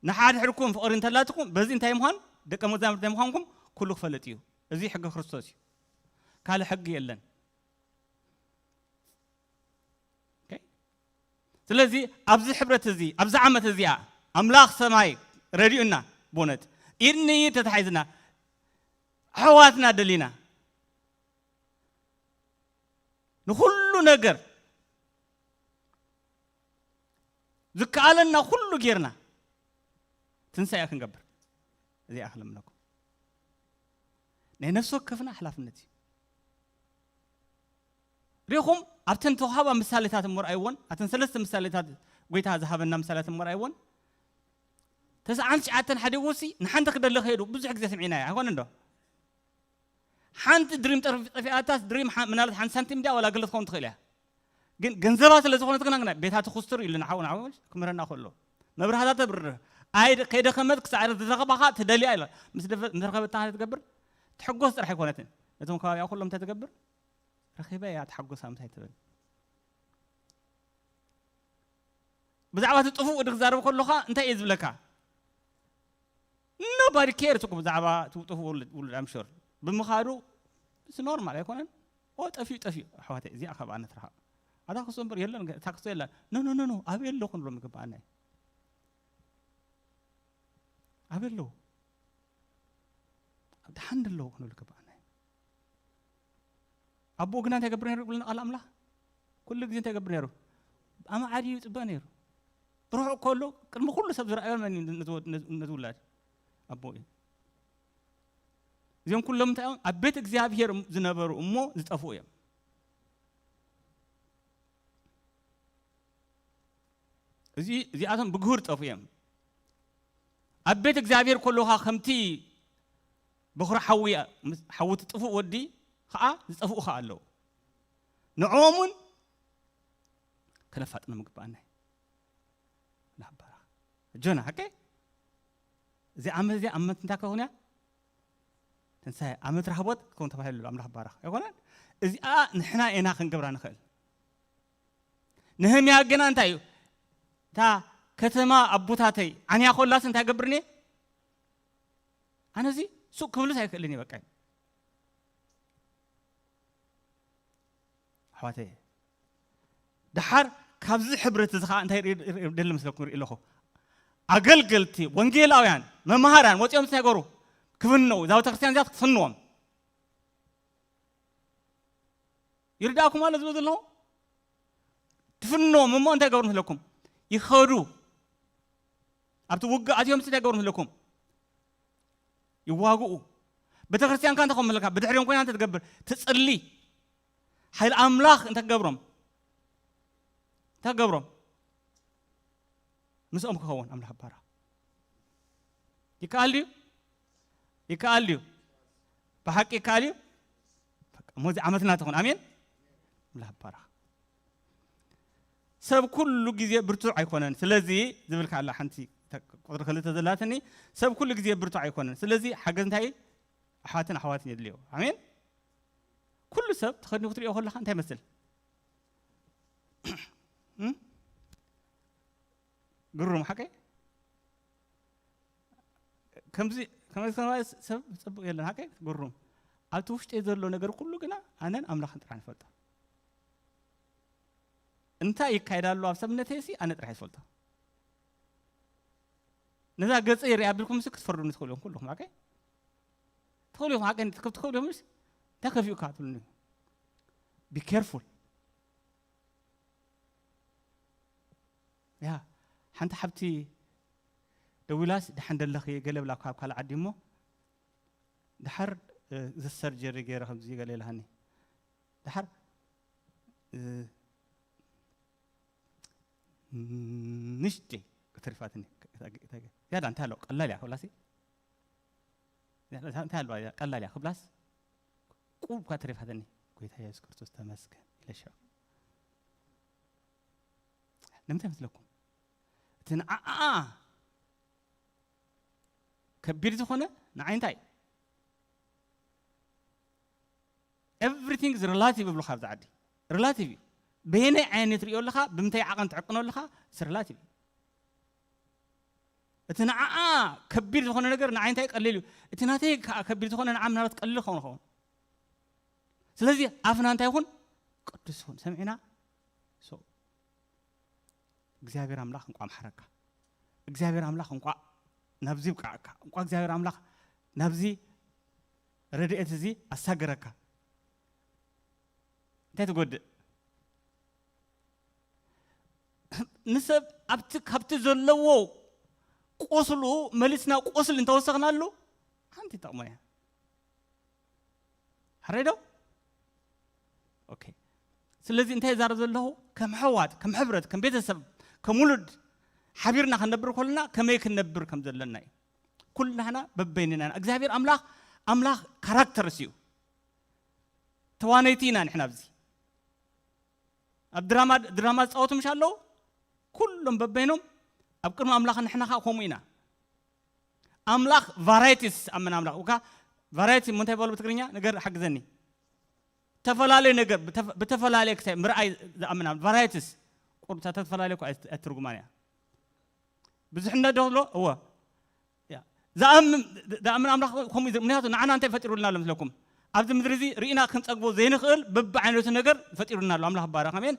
ንሓድሕድኩም ፍቕሪ እንተላትኩም፣ በዚ እንታይ ምዃን? ደቀ መዛሙርቲ ምዃንኩም ኩሉ ክፈልጥ እዩ። እዚ ሕጊ ክርስቶስ እዩ። ካልእ ሕጊ የለን። ኦኬ? ስለዚ ኣብዚ ሕብረት እዚ፣ ኣብዚ ዓመት እዚኣ፣ ኣምላኽ ሰማይ ረዲኡና፣ ብእውነት ኢድ ንኢድ ተታሒዝና፣ ኣሕዋትና ደሊና፣ ንኹሉ ነገር ዝከኣለና ኩሉ ጌርና ትንሳኤ ክንገብር፣ እዚኣ ክለምነኩም። ናይ ነፍሲ ወከፍና ሓላፍነት እዩ። ሪኹም ኣብተን ተዋህባ ምሳሌታት እሞ ረኣይዎን፣ ኣተን ሰለስተ ምሳሌታት ጎይታ ዝሃበና ምሳሌታት እሞ ረኣይዎን። ተስዓን ትሽዓተን ሓዲጉሲ ንሓንቲ ክደሊ ከይዱ ብዙሕ ግዜ ስምዒና እያ፣ ኣይኮነን ዶ? ሓንቲ ድሪም ጠፊኣታስ ድሪም ምናልባት ሓንቲ ሳንቲም እንዲያ ዋላ ገለ ትኸውን ትኽእል እያ። ግን ገንዘባ ስለ ዝኾነት ግና ግና ቤታ ትኹስትር ኢሉ ንሓው ንሓው ክምህረና ከሎ መብራህታ ተብርህ። ኣይ ከይደኸመት ክሳዕ ዝረኸባኻ ትደልያ ኢላ። ምስ ደፈ-፣ ምስ ረኸበታ እንታይ ትገብር? ትሕጎስ ጥራሕ ኣይኮነትን። ነቶም ከባቢኣ ኩሎም እንታይ ትገብር? ረኺበ እያ ትሓጎሳ ምሳይ ትብል። ብዛዕባ እቲ ጥፉእ ወዲ ክዛረብ ከለኻ እንታይ እየ ዝብለካ? Nobody cares እኮ ብዛዕባ እቲ ጥፉእ ውሉድ፣ ውሉድ I'm sure። ብምኻዱ it's normal ኣይኮነን? ኦ ጠፊኡ፣ ጠፊኡ። ኣሕዋተይ እዚኣ ካብ ኣነ ትርሓቕ። ኣታ ክሶ እምበር የለን፣ እታ ክሶ የለን። ኖ፣ ኖ፣ ኖ፣ ኖ፣ ኣበይ ኣለኹ ንብሎም ይግብኣና እዩ። ኣበይ ኣለዉ? ኣብ ደሓን ኣለዉ ክንብል ይግብኣና እዩ። ኣቦኡ ግና እንታይ ይገብር ነይሩ ይብለና ቃል ኣምላኽ? ኩሉ ግዜ እንታይ ይገብር ነይሩ? ኣማዕድዩ ይጽበ ነይሩ። ብርሑቕ ከሎ ቅድሚ ኩሉ ሰብ ዝረኣዮ መን እዩ? ነቲ ወድ-፣ ነቲ፣ ነቲ ውላድ ኣቦኡ እዩ። እዚኦም ኩሎም እንታይ እዮም? ኣብ ቤት እግዚኣብሔር ዝነበሩ እሞ ዝጠፍኡ እዮም። እዚ፣ እዚኣቶም ብግሁድ ጠፍኡ እዮም። ኣብ ቤት እግዚኣብሔር ከለኻ ከምቲ በኹሪ ሓዊ፣ ምስ ሓዊ እቲ ጥፉእ ወዲ ኸዓ ዝጠፍኡ ኸዓ ኣለዉ። ንዕኦም እውን ከነፋጥኖም ይግባኣና እዩ። ናባራ ጆና፣ ሓቀይ? እዚ ዓመት እዚ ዓመት እንታይ ክኸውን እያ? ትንሳኤ፣ ዓመት ራህቦት ክኸውን ተባሂሉ ኣሎ። ኣምላኽ ባረኽ። ኣይኮነን? እዚኣ ንሕና ኢና ክንገብራ ንኽእል። ነህምያ ግና እንታይ እዩ? እታ ከተማ ኣቦታተይ ዓንያ ኮላስ እንታይ ገብርኒ? ኣነ እዚ ሱቅ ክብልስ ኣይክእልን እዩ፣ በቃ። ኣሕዋተይ፣ ደሓር ካብዚ ሕብረት እዚ ኸዓ እንታይ ርኢ-፣ ርኢ-፣ ርኢ-፣ ደሊ መስለኩም ርኢ ኣለኹ? ኣገልገልቲ፣ ወንጌላውያን፣ መምሃራን ወፂኦም እንታይ ገሩ? ክፍንው፣ እዛ ቤተክርስትያን እዚኣ ክትፍንዎም። ይርዳእኩም ኣሎ ዝብል ዘለኹ? ትፍንዎም እሞ እንታይ ገሩ መስለኩም? ይኸዱ። ኣብቲ ውግእ ኣትዮም እንታይ ገብሩ ኣለኩም? ይዋግኡ። ቤተክርስትያንካ እንታይ ከም ኣለካ ብድሕሪኦም ኮይና እንታይ ትገብር? ትጽሊ። ሓይል ኣምላኽ እንታይ ክገብሮም? እንታይ ክገብሮም? ምስኦም ክኸውን ኣምላኽ ባራ። ይከኣል ድዩ? ይከኣል ድዩ? ብሓቂ ይከኣል እዩ። በቃ፣ ሞዚ ዓመትና ትኹን። ኣሜን። ኣምላኽ ባራ። ሰብ ኩሉ ግዜ ብርቱዕ ኣይኮነን። ስለዚ ዝብል ካላ ሓንቲ ተ-፣ ቁጥሪ ክልተ ዘላትኒ፣ ሰብ ኩሉ ግዜ ብርቱዕ ኣይኮነን። ስለዚ ሓገዝ እንታይ ኣሕዋትን ኣሕዋትን የድልዮ። ኣሜን። ኩሉ ሰብ ተኸዲኑ ክትሪኦ ከለኻ እንታይ መስል? እም? ግሩም ሓቀይ? ከምዚ፣ ከምዚ፣ ከምዚ ሰብ ጽቡቕ የለን ሓቀይ? ግሩም። ኣብቲ ውሽጢ ዘሎ ነገር ኩሉ ግና ኣነን ኣምላኽን ጥራሕ ንፈልጦ። እንታይ ይካየድ ኣሎ ኣብ ሰብነተይሲ ኣነ ጥራሕ ይፈልጦ። ነዛ ገጸ ይርኢ ኣቢልኩም ሲ ክትፈርዱኒ ትኽእሉ ኢኹም ኩልኹም ሓቀይ? ትኽእሉ ኢኹም ሓቀይ? ትኽእሉ ኢኹም ሲ? እንታይ ከፊኡካ ትብሉኒ? Be careful። ያ፣ ሓንቲ ሓብቲ ደዊላስ፣ "ደሓን ደለኺ?" ገለ ብላ ካብ ካልእ ዓዲ እሞ፣ "ደሓር፣ እ፣ እዚ ሰርጀሪ ገይረ ከምዚ" ገለ ኢላሃኒ። ደሓር፣ እ፣ ንሽጢ ተሪፋትኒ። ያዳ እንታይ ኣሎ? ቀላል እያ ክብላሲ። እንታይ ኣለዋ? ቀላል እያ ክብላስ፣ ቁብ እኳ ተሪፋትኒ። "ጎይታ የሱስ ክርስቶስ ተመስገን" ኢለ ሽዑ። ንምንታይ መስለኩም? እቲ ንዓኣ ከቢድ ዝኾነ ንዓይ እንታይ? Everything is relative ይብሉኻ ኣብዚ ዓዲ። ሪላቲቭ እዩ። በየናይ ዓይነት ሪኦ ኣለኻ፣ ብምንታይ ዓቐን ትዕቅኖ ኣለኻ፣ it's relative። እቲ ንዓኣ ከቢድ ዝኾነ ነገር ንዓይ እንታይ ቀሊል እዩ። እቲ ናተይ ከዓ ከቢድ ዝኾነ ንዓ ምናልባት ቀሊል ክኸውን ይኸውን። ስለዚ ኣፍና እንታይ ይኹን? ቅዱስ ይኹን። ሰሚዕና? So፣ እግዚኣብሔር ኣምላኽ እንቋዕ መሓረካ። እግዚኣብሔር ኣምላኽ እንቋዕ ናብዚ ብቃዕካ። እንቋዕ እግዚኣብሔር ኣምላኽ ናብዚ ረድኤት እዚ ኣሳገረካ። እንታይ ትጎድእ? ንሰብ ኣብቲ፣ ካብቲ ዘለዎ ቁስሉ መሊስና ቁስሊ እንተወሰኽናሉ ሓንቲ ይጠቕሞ እያ። ሕረይ ዶ? ኦኬ። ስለዚ እንታይ ይዛረብ ዘለኹ? ከም ኣሕዋት፣ ከም ሕብረት፣ ከም ቤተሰብ፣ ከም ውሉድ ሓቢርና ክንነብር ከለና ከመይ ክንነብር ከም ዘለና እዩ። ኩላህና በበይንና ኢና። እግዚኣብሔር ኣምላኽ፣ ኣምላኽ ካራክተርስ እዩ። ተዋነይቲ ኢና ንሕና ኣብዚ። ኣብ ድራማ፣ ድራማ ዝጻወቱ ምሽ ኣለዉ? ኩሎም በበይኖም ኣብ ቅድሚ ኣምላኽ፣ ንሕና ኸኣ ከምኡ ኢና። ኣምላኽ ቫራይቲስ ዝኣምን ኣምላኽ። እኳ ቫራይቲ እሞ እንታይ በሉ ብትግርኛ? ነገር ሓግዘኒ። ተፈላለዩ ነገር ብተፈ-፣ ብተፈላለየ ክሳይ ምርኣይ ዝኣምን ኣምላኽ። ቫራይቲስ ቁሩብ እታ ተፈላለየ እኮ ኣይት-፣ ኣይትርጉማን እያ። ብዙሕነት ዶ ኣሎ? እወ። ያ። ዝኣምን፣ ዝኣምን ኣምላኽ ከምኡ እዩ። ምኽንያቱ ንዓና እንታይ ፈጢሩልና ኣሎ መስለኩም? ኣብዚ ምድሪ እዚ ርኢና ክንጸግቦ ዘይንኽእል በብዓይነቱ ነገር ፈጢሩልና ኣሎ። ኣምላኽ ይባረኽ። ኣሜን።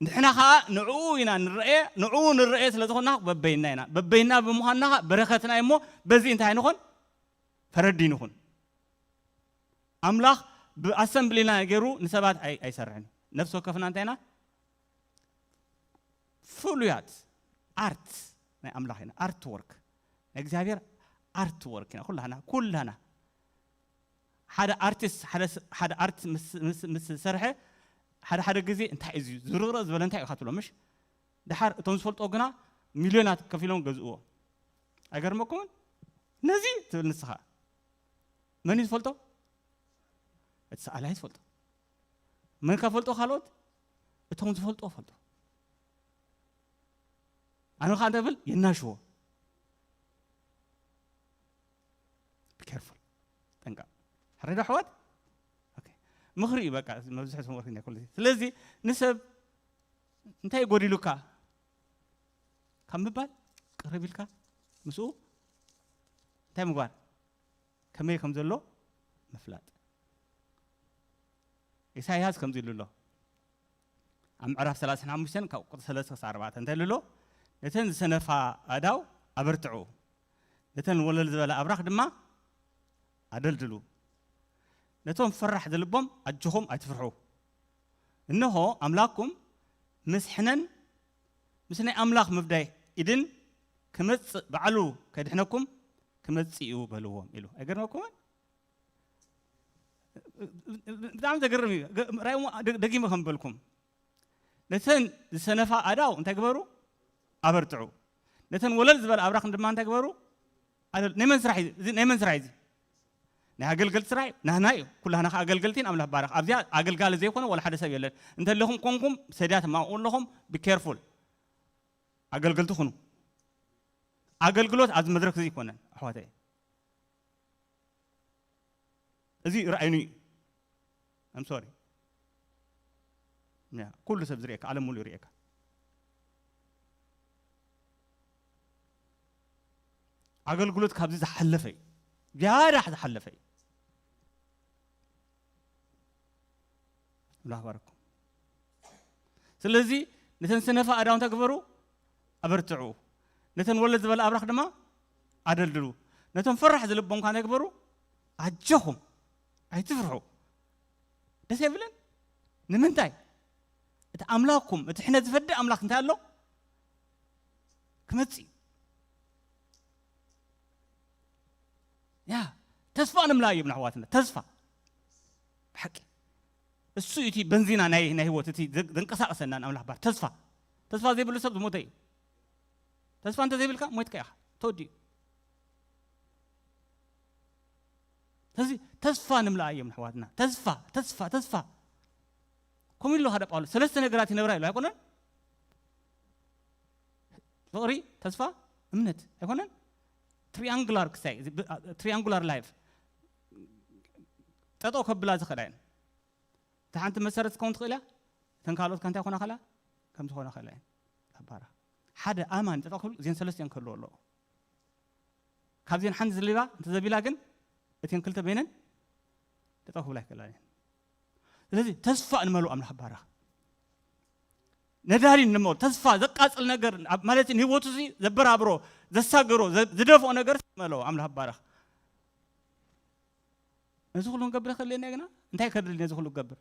ንሕና ኸኣ ንዕኡ ኢና ንረኤ፣ ንዕኡ ንረኤ ስለ ዝኾንና በበይና ኢና። በበይና ብምዃንና ኸኣ በረኸትና እሞ በዚ እንታይ ንኾን? ፈረዲ ንኹን። ኣምላኽ ብኣሰምብሊና ገይሩ ንሰባት ኣይ-፣ ኣይሰርሕን። ነፍሲ ወከፍና እንታይ ኢና? ፍሉያት ኣርት ናይ ኣምላኽ ኢና። ኣርት ወርክ ናይ እግዚኣብሔር ኣርት ወርክ ኢና። ኩላህና፣ ኩላህና ሓደ ኣርቲስት፣ ሓደ ስ-፣ ሓደ ኣርት ምስ፣ ምስ፣ ምስ ሰርሐ ሓደ ሓደ ግዜ እንታይ እዩ ዝርቕርቕ ዝበለ እንታይ እዩ ኢኻ ትብሎ፣ ምሽ? ደሓር እቶም ዝፈልጦ ግና ሚልዮናት ከፊሎም ገዝእዎ። ኣይገርመኩምን? ነዚ ትብል ንስኻ። መን እዩ ዝፈልጦ? እቲ ሰኣላይ ዝፈልጦ። መን ከፈልጦ ካልኦት? እቶም ዝፈልጦ ፈልጦ። ኣነ ኸኣ እንታይ ብል? የናሽዎ። Be careful። ጠንቀቕ። ሕረዶ ኣሕዋት? ኦኬ። ምኽሪ እዩ በቃ፣ መብዝሒ ትምህርቲ ናይ ኩሉ። ስለዚ ንሰብ እንታይ ጎዲሉካ ካብ ምባል ቅርብ ኢልካ ምስኡ እንታይ ምግባር? ከመይ ከም ዘሎ ምፍላጥ። ኢሳይያስ ከምዚ ኢሉ ኣሎ። ኣብ ምዕራፍ ሰላሳን ሓሙሽተን ካብ ቁጽሪ ሰለስተ ክሳብ ኣርባዕተ እንታይ ኢሉ ኣሎ? ነተን ዝሰነፋ ኣእዳው ኣበርትዑ፣ ነተን ወለል ዝበላ ኣብራኽ ድማ ኣደልድሉ። ነቶም ፈራሕ ዝልቦም ኣጆኹም ኣይትፍርሑ። እንሆ ኣምላኽኩም ምስ ሕነን ምስ ናይ ኣምላኽ ምፍዳይ ኢድን ክመጽእ ባዕሉ ከድሕነኩም ክመጽእ እዩ በልዎም ኢሉ። ኣይገርመኩምን? ብጣዕሚ ዘገርም እዩ። ገ- ራእይ እሞ ደ- ደጊመ ከም በልኩም፣ ነተን ዝሰነፋ ኣዳው እንታይ ግበሩ? ኣበርትዑ። ነተን ወለል ዝበለ ኣብራኽን ድማ እንታይ ግበሩ? ኣደል- ናይ መን ስራሕ እዩ እዚ? ናይ መን ስራሕ እዩ እዚ? ናይ ኣገልገልቲ ስራሕ እዩ። ናህና እዩ። ኩላህና ከ ኣገልገልቲ ኢና። ኣምላኽ ባረኽ። ኣብዚኣ ኣገልጋሊ ዘይኮነ ወላ ሓደ ሰብ የለን። እንተለኹም ኮንኩም ሰድያት ማቑ ኣለኹም፣ ቢ ኬርፉል። ኣገልገልቲ ኩኑ። ኣገልግሎት ኣብዚ መድረክ እዚ ኣይኮነን ኣሕዋተይ። እዚ ርኣይኑ እዩ። ኣም ሶሪ። ኩሉ ሰብ ዝርእየካ፣ ዓለም ሙሉ ይርእየካ። ኣገልግሎት ካብዚ ዝሓለፈ እዩ። ዝያዳ ዝሓለፈ እዩ። ኣምላኽ ባረኩም። ስለዚ ነተን ሰነፋ ኣዳው እንታይ ግበሩ? ኣበርትዑ። ነተን ወለድ ዝበለ ኣብራኽ ድማ ኣደልድሉ። ነቶም ፈራሕ ዝልቦም ከ እንታይ ግበሩ? ኣጆኹም፣ ኣይትፍርሑ። ደስ የብልን? ንምንታይ? እቲ ኣምላኽኩም፣ እቲ ሕነ ዝፈድእ ኣምላኽ እንታይ ኣሎ? ክመጽእ እዩ። ያ ተስፋ ንምልኣ እዮም ኣሕዋትና። ተስፋ ብሓቂ እሱ እቲ በንዚና ናይ ናይ ህይወት፣ እቲ ዘ- ዘንቀሳቅሰና ንኣምላኽ ባር። ተስፋ ተስፋ ዘይብሉ ሰብ ዝሞተ እዩ። ተስፋ እንተ ዘይብልካ ሞይትካ ኢኻ፣ ተወዲኡ። ስለዚ ተስፋ ንምልኣ እዮም ኣሕዋትና። ተስፋ ተስፋ ተስፋ ከምኡ ኢሉ ሓደ ጳውሎስ ሰለስተ ነገራት ይነብራ ኢሉ ኣይኮነን? ፍቕሪ፣ ተስፋ፣ እምነት ኣይኮነን? ትሪያንጉላር ክሳይ፣ ትሪያንጉላር ላይፍ ጠጠው ከብላ ዝኽእላ እየን። እታ ሓንቲ መሰረት ክትከውን ትኽእል እያ። እተን ካልኦት ከ እንታይ ኮና ከላ? ከም ዝኾነ ከላ እየን። ኣባራ ሓደ ኣማን ጠጠው ክብል እዚን ሰለስቲኦን ክህልዎ ኣለዎ። ካብዚን ሓንቲ ዝሊባ እንተዘቢላ ግን እቲን ክልተ በይነን ጠጠው ክብላ ኣይክእላን እየን። ስለዚ ተስፋ ንመልኡ ኣምላኽ ባረኽ። ነዳዲ ንመልኡ ተስፋ ዘቃጽል ነገር ኣብ ማለት ንህይወቱ ሲ ዘበራብሮ ዘሳገሮ ዘ- ዝደፍኦ ነገር ንመልኦ ኣምላኽ ባረኽ። ነዚ ኩሉ ክንገብር ይኽእል ኢና ግና እንታይ ከድሊ ነዚ ኩሉ ክገብር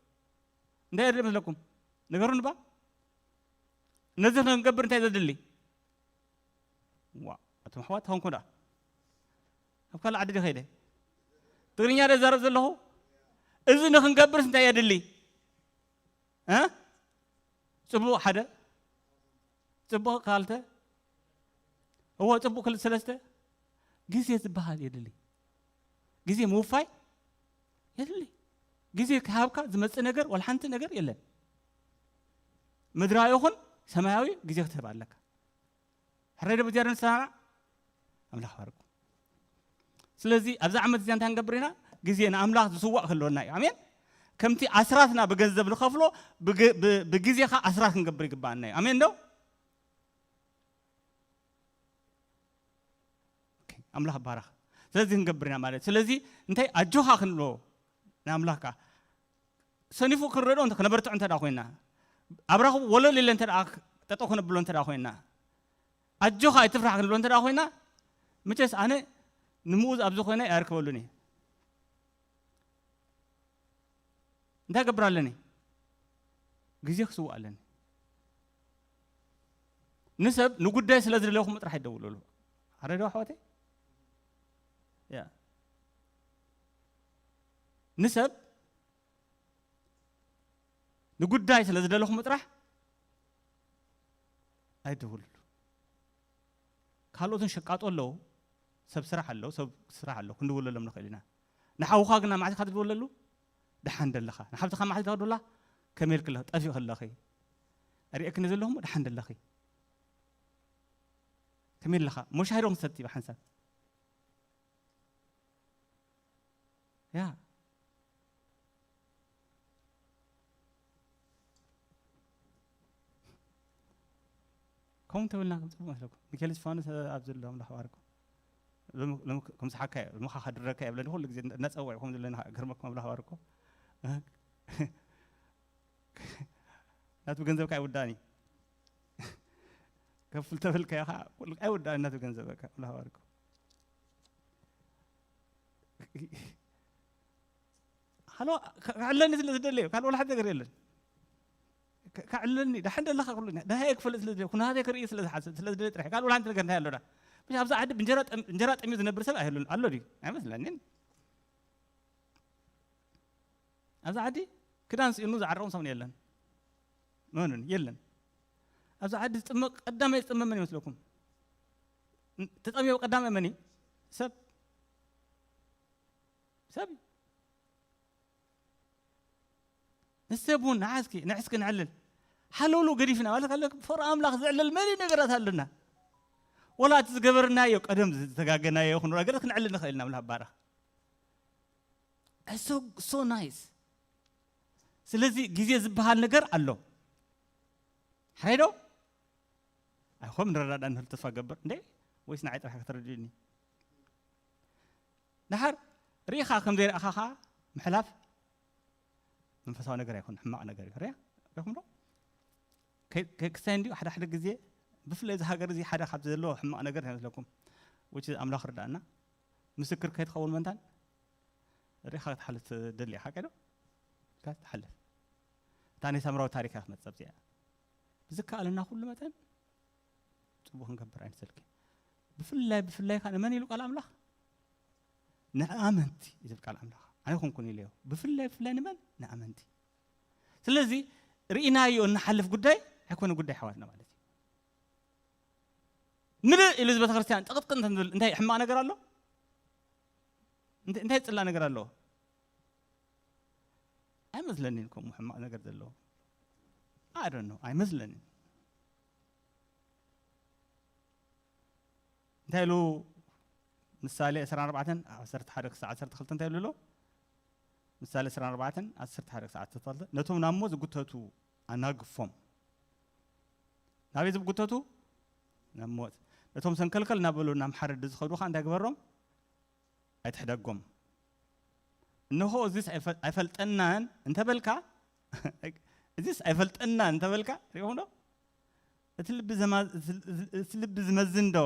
እንታይ የድሊ መስለኩም? ነገሩን ባ ነዚ ክንገብር እንታይ ዘድሊ? ዋ ኣቶም ኣሕዋት ተኾንኩ ዳ ኣብ ካልእ ዓዲ ዲ ከይደ ትግርኛ ደ ዛረብ ዘለኹ እዚ ንክንገብርስ እንታይ የድሊ? እ? ጽቡቕ ሓደ ጽቡቕ ካልተ እዎ ጽቡቕ ክልተ ሰለስተ ግዜ ዝበሃል የድሊ። ግዜ ምውፋይ የድሊ። ግዜ ክሃብካ ዝመጽእ ነገር ወላ ሓንቲ ነገር የለን። ምድራዊ ይኹን ሰማያዊ ግዜ ክትህብ ኣለካ። ሕራይ ዶ ብዝያዳ ንሰማማዕ? ኣምላኽ ባርኩም። ስለዚ ኣብዚ ዓመት እዚኣ እንታይ ንገብር ኢና? ግዜ ንኣምላኽ ዝስዋእ ክህልወና እዩ። ኣሜን። ከምቲ ኣስራትና ብገንዘብ ንኸፍሎ ብግ- ብ- ብግዜኻ ኣስራት ክንገብር ይግባኣና እዩ። ኣሜን ዶ? ኦኬ፣ ኣምላኽ ባረኽ። ስለዚ ክንገብር ኢና ማለት ስለዚ እንታይ ኣጆኻ ክንብሎ ንኣምላኽ ከዓ ሰኒፉ ክንረድኦ እንተ- ክነበርትዖ እንተ ደኣ ኮይና ኣብራኹ ወለል ኢለ እንተ ደኣ ጠጠው ክነብሎ እንተ ደኣ ኮይና ኣጆኻ ኣይትፍራሕ ክንብሎ እንተ ደኣ ኮይና መቸስ ኣነ ንምኡዝ ኣብዚ ኮይነ ኣይርከበሉን እየ እንታይ ገብር ኣለኒ ግዜ ክስውእ ኣለኒ ንሰብ ንጉዳይ ስለ ዝደለኹም ጥራሕ ይደውለሉ ኣረዶ ኣሕዋተይ ያ ንሰብ ንጉዳይ ስለ ዝደለኹም ጥራሕ ኣይደውልሉ ካልኦትን ሸቃጦ ኣለዉ ሰብ ስራሕ ኣለዉ ሰብ ስራሕ ኣለዉ ክንድውለሎም ንኽእል ኢና ንሓውኻ ግና ማዕትኻ ትድወለሉ ደሓን ደለኻ ንሓብትኻ ማዕትኻ ዱላ ከመይ ኢልክለ ጠፊእ ከለኺ ሪእክኒ ዘለኹም ደሓን ደለኺ ከመይ ኣለኻ ሞሻሂዶ ክንሰቲ ብሓንሳብ ያ ከምኡ እንተብልና ከም ፅቡቅ መስለኩም ሚካኤል ስፋኖስ ኣብ ዘሎ ኣምላኽ ባርኮ ከምዚ ሓካ ምኻ ከድረካ የብለኒ ኩሉ ግዜ እናፀውዕ ከም ዘለና ገርመኩም ኣምላኽ ባርኮ ናቱ ገንዘብካ ኣይውዳእን እዩ ከፍል ተበልካዮ ከዓ ኣይውዳእን ናቱ ገንዘብካ ኣምላኽ ባርኮ ሃሎ ከዕለኒ ስለ ዝደለዩ ካልእ ወላ ሓደ ነገር የለን ከዕለኒ ዳሕን ደለካ ክብሉኒ ዳሃየ ክፈልጥ ስለ ዝደለዩ ኩነታተይ ክርኢ ስለ ዝሓስብ ስለ ዝደለዩ ጥራሕ ካልእ ወላ ሓንቲ ነገር እንታይ ኣሎዳ ኣብዚ ዓዲ ብእንጀራ ጠም- እንጀራ ጠምዩ ዝነብር ሰብ ኣይህሉን ኣሎ ድዩ? ኣይመስለንን። ኣብዚ ዓዲ ክዳን ስኢኑ ዝዓረቑን ሰብን የለን። መኑን የለን። ኣብዚ ዓዲ ዝጥመ ቀዳማይ ዝጥመ መን ይመስለኩም? ተጠምዮ ቀዳማይ መን እዩ? ሰብ ሰብ እዩ። ንሰብ እውን ንዓስኪ ንዕስኪ ንዕልል ሓለውሉ ገዲፍና ማለት ከለ ፍቕሪ ኣምላኽ ዝዕልል መሊ ነገራት ኣለና። ወላ እቲ ዝገበርናዮ ቀደም ዝተጋገናዮ ይኹን ነገራት ክንዕልል ንኽእል ኢና። ኣምላኽ ባረኽ። So nice። ስለዚ ግዜ ዝበሃል ነገር ኣሎ። ሕራይ ዶ? ኣይኮም ንረዳዳ ንህል ተስፋ ገብር እንዴ? ወይስ ንዓይ ጥራሕ ከተረድእኒ? ድሓር ርኢኻ ከም ዘይረኣኻ ኸዓ ምሕላፍ መንፈሳዊ ነገር ኣይኮን፣ ሕማቕ ነገር እዩ። ርያ ሪኹም ዶ? ከ- ከ- ክሳይ እንዲሁ ሓደ ሓደ ግዜ ብፍላይ እዚ ሃገር እዚ ሓደ ካብ ዘለዎ ሕማቕ ነገር እንታይ መስለኩም? ውጭ ኣምላኽ ርዳእና ምስክር ከይትኸውን መንታን ርኢኻ ክትሓልፍ ትደሊ ኢኻ ቀዶ ኢልካ ትሓልፍ። እታ ናይ ሳምራዊ ታሪክ እያ ክትመጽእ ኣብዚኣ። ብዝከኣለና ኩሉ መጠን ጽቡቕ ክንገብር ኣይንሰልኪ። ብፍላይ ብፍላይ ከኣ ንመን ኢሉ ቃል ኣምላኽ? ንኣመንቲ እዩ ዝብል ቃል ኣምላኽ። ኣነ ኮንኩን ኢለዮ። ብፍላይ ብፍላይ ንመን? ንኣመንቲ። ስለዚ ርኢናዮ እንሓልፍ ጉዳይ ኣይኮነ ጉዳይ ኣሕዋትና ማለት እዩ። ምልእ ኢሉ እዚ ቤተክርስትያን ጥቕጥቅ እንተ ንብል እንታይ ሕማቕ ነገር ኣሎ? እንታይ እንታይ ዝጽላእ ነገር ኣለዎ? ኣይመስለኒን ከምኡ ሕማቕ ነገር ዘለዎ። I don't know፣ ኣይመስለኒን። እንታይ ኢሉ ምሳሌ ዕስራን ኣርባዕተን ዓሰርተ ሓደ ክሳዕ ዓሰርተ ክልተ እንታይ ኢሉ ኣሎ? ምሳሌ ዕስራን ኣርባዕተን ዓሰርተ ሓደ ክሳዕ ዓሰርተ ክልተ ነቶም ናብ ሞት ዝጉተቱ ኣናግፎም። ናበይ ዝጉተቱ? ናብ ሞት። ነቶም ሰንከልከል እናበሉ ናብ ሓረድ ዝኸዱ ኸዓ እንታይ ግበሮም? ኣይትሕደጎም። እንሆ እዚስ ኣይፈ- ኣይፈልጠናን እንተበልካ እዚስ ኣይፈልጠናን እንተበልካ ሪኹም ዶ? እቲ ልቢ ዘማ- እቲ ልቢ ዝመዝን ዶ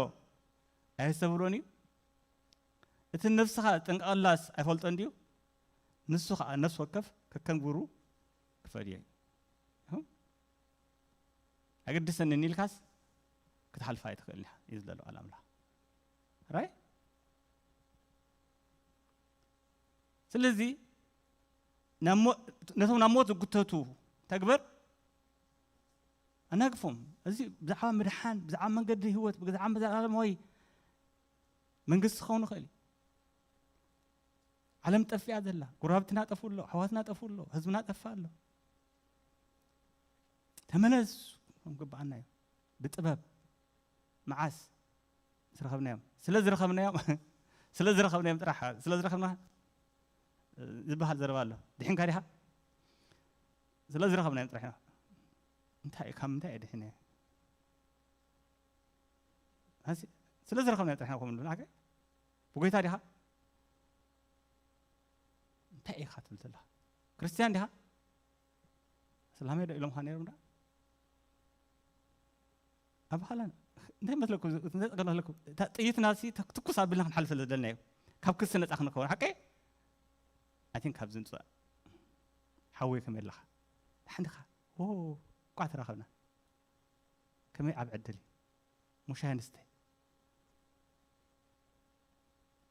ኣየስተብህሎን እዩ? እቲ ነፍስኻ ጠንቀቐላስ ኣይፈልጦን ድዩ? ንሱ ኸዓ ነፍሲ ወከፍ ከከም ግብሩ ክፈድዮ እዩ። እሁ። ኣገድሰኒ ኢልካስ ክትሓልፋ ኣይትኽእልን ኢኻ እዩ ዝለሎ ቃል ኣምላኽ። ራይ ስለዚ ናብ ሞ- ነቶም ናብ ሞት ዝጉተቱ ተግበር ኣናግፎም። እዚ ብዛዕባ ምድሓን፣ ብዛዕባ መንገዲ ህይወት፣ ብዛዕባ ዘላለማዊ መንግስቲ ክኸውን ይኽእል እዩ። ዓለም ጠፊኣ ዘላ፣ ጎረባብትና ጠፍኡ ኣሎ፣ ኣሕዋትና ጠፍኡ ኣሎ፣ ህዝብና ጠፍእ ኣሎ። ተመለስ ከም ግብኣና እዩ። ብጥበብ መዓስ ዝረኸብናዮም ስለ ዝረኸብናዮም ስለ ዝረኸብናዮም ጥራሕ ስለ ዝረኸብና ዝበሃል ዘረባ ኣሎ። ድሒንካ ዲኻ? ስለ ዝረኸብናዮም ጥራሕ ኢና። እንታይ ካብ ምንታይ እየ ድሒነ? ስለ ዝረኸብናዮም ጥራሕ ኢና። ከምኡ ንብል። ብጎይታ ዲኻ? እንታይ ኢኻ ትብል ዘለኻ? ክርስትያን ዲኻ? ስላማይ ዶ ኢሎምኻ ነይሮም ዳ? ኣብ ኻላ እንታይ መስለኩም? እንታይ ጸገም ኣለኩም? እታ ጥይትና ሲ ትኩስ ኣቢልና ክንሓልፍ ስለ ዝደለና እዩ። ካብ ክሲ ነጻ ክንከውን ሓቀይ? ኣይ ቲንክ ካብዚ ንጽእ ሓወይ ከመይ ኣለኻ? ደሓን ዲኻ? ኦ ቋ ተራኸብና። ከመይ ኣብ ዕድል እዩ። ሙሻይ ኣንስታይ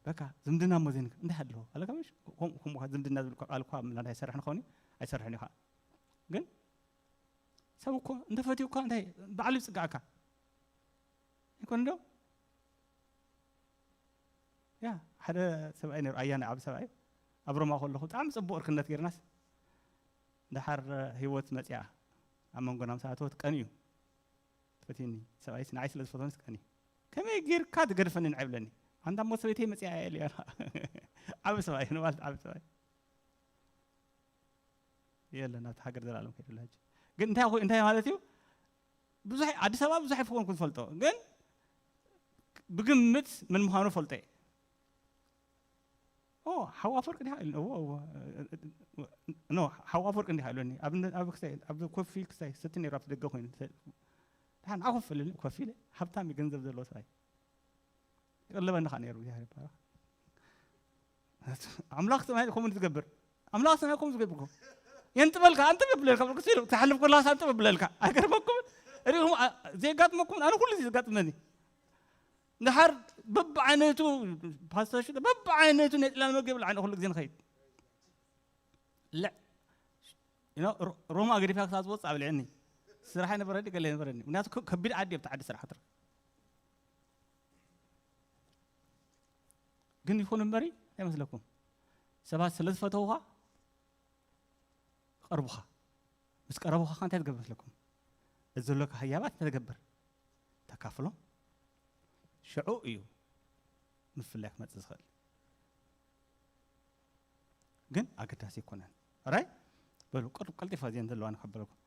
በቃ ዝምድና እሞ ዘይንክ እንታይ ኣለዎ ኣለካ ምሽ ከምኡ ከምኡ ዝምድና ዝብል ቃል እኳ ምላዳ ኣይሰርሕ ንኸውን እዩ ኣይሰርሕን እዩ ከዓ ግን ሰብ እኮ እንተፈትዩ እኳ እንታይ ባዕሉ ይፅጋዕካ ይኮን ዶ ያ ሓደ ሰብኣይ ነሩ ኣያና ዓብ ሰብኣይ ኣብ ሮማ ከለኹ ብጣዕሚ ፅቡቅ እርክነት ጌርናስ ደሓር ህይወት መፅያ ኣብ መንጎና ምስ ኣተወት ቀንዩ ትፈትኒ ሰብኣይስ ንዓይ ስለ ዝፈትወንስ ቀኒ ከመይ ጌርካ ትገድፈኒ ንዓይ ብለኒ ኣንታ ሞ ሰበይተይ መፅያ እያ ኢልያ ዓብ ሰብኣይ ንባል ዓብ ሰብኣይ የለን ኣብቲ ሃገር ዘላለም ከይደላ ሕጂ ግን እንታይ እንታይ ማለት እዩ ብዙሕ ኣዲስ ኣበባ ብዙሕ ኣይፈኮንኩ ዝፈልጦ ግን ብግምት ምን ምዃኑ ፈልጦ እየ ሓው ኣፈወርቂ ዲኻ ኢሉ እዎ እዎ ኖ ሓው ኣፈወርቂ እንዲኻ ኢሉኒ ኣብ ኣብ ክስታይ ኣብ ኮፊ ክስታይ ስቲ ነይሩ ኣብቲ ደገ ኮይኑ ድሓን ዓኹፍ ኢሉኒ ኮፊ ኢለ ሃብታም ገንዘብ ዘለዎ ሰብኣይ ይቅልበኒ ካ ነይሩ እግዚኣብሔር ይባረክ ኣምላኽ ሰማይ ከምኡ ትገብር ኣምላኽ ሰማይ ከምኡ ዝገብርኩ የንጥበልካ ኣንጥብ የብለልካ ብርክስ ኢሉ ትሓልፍ ከለካ ኣንጥብ የብለልካ ኣይገርመኩም ሪኹም አ- ዘይጋጥመኩም ኣነ ኩሉ ዘጋጥመኒ እንድሓር በብዓይነቱ ፓስቶር ሽቶ በብዓይነቱ ነጥላ መግብ ልዓነ ኩሉ ግዜ ንኸይድ። ልዕ-፣ you know፣ ሮ-፣ ሮማ ገዲፍካ ክሳብ ዝወፅእ ኣብልዐኒ። ስራሕ ኣይነበረኒ፣ ገለ ኣይነበረኒ። ምክንያቱ ከ-፣ ከቢድ ዓዲ እየ፣ ኣብቲ ዓዲ ስራሕ ክትረክብ። ግን ይኹን እምበሪ፣ እንታይ ይመስለኩም? ሰባት ስለ ዝፈተውኻ፣ ይቐርቡኻ። ምስ ቀረቡኻ ከ እንታይ ትገብር መስለኩም? እዚ ዘሎካ ህያባት እንታይ ትገብር? ተካፍሎም። ሽዑ እዩ ምፍላይ ክመጽእ ዝኽእል። ግን ኣገዳሲ ኣይኮነን። ራይ? በሉ፣ ቀል-፣ ቀልጢፋ እዚአን ዘለዋ ንኸበለኩም።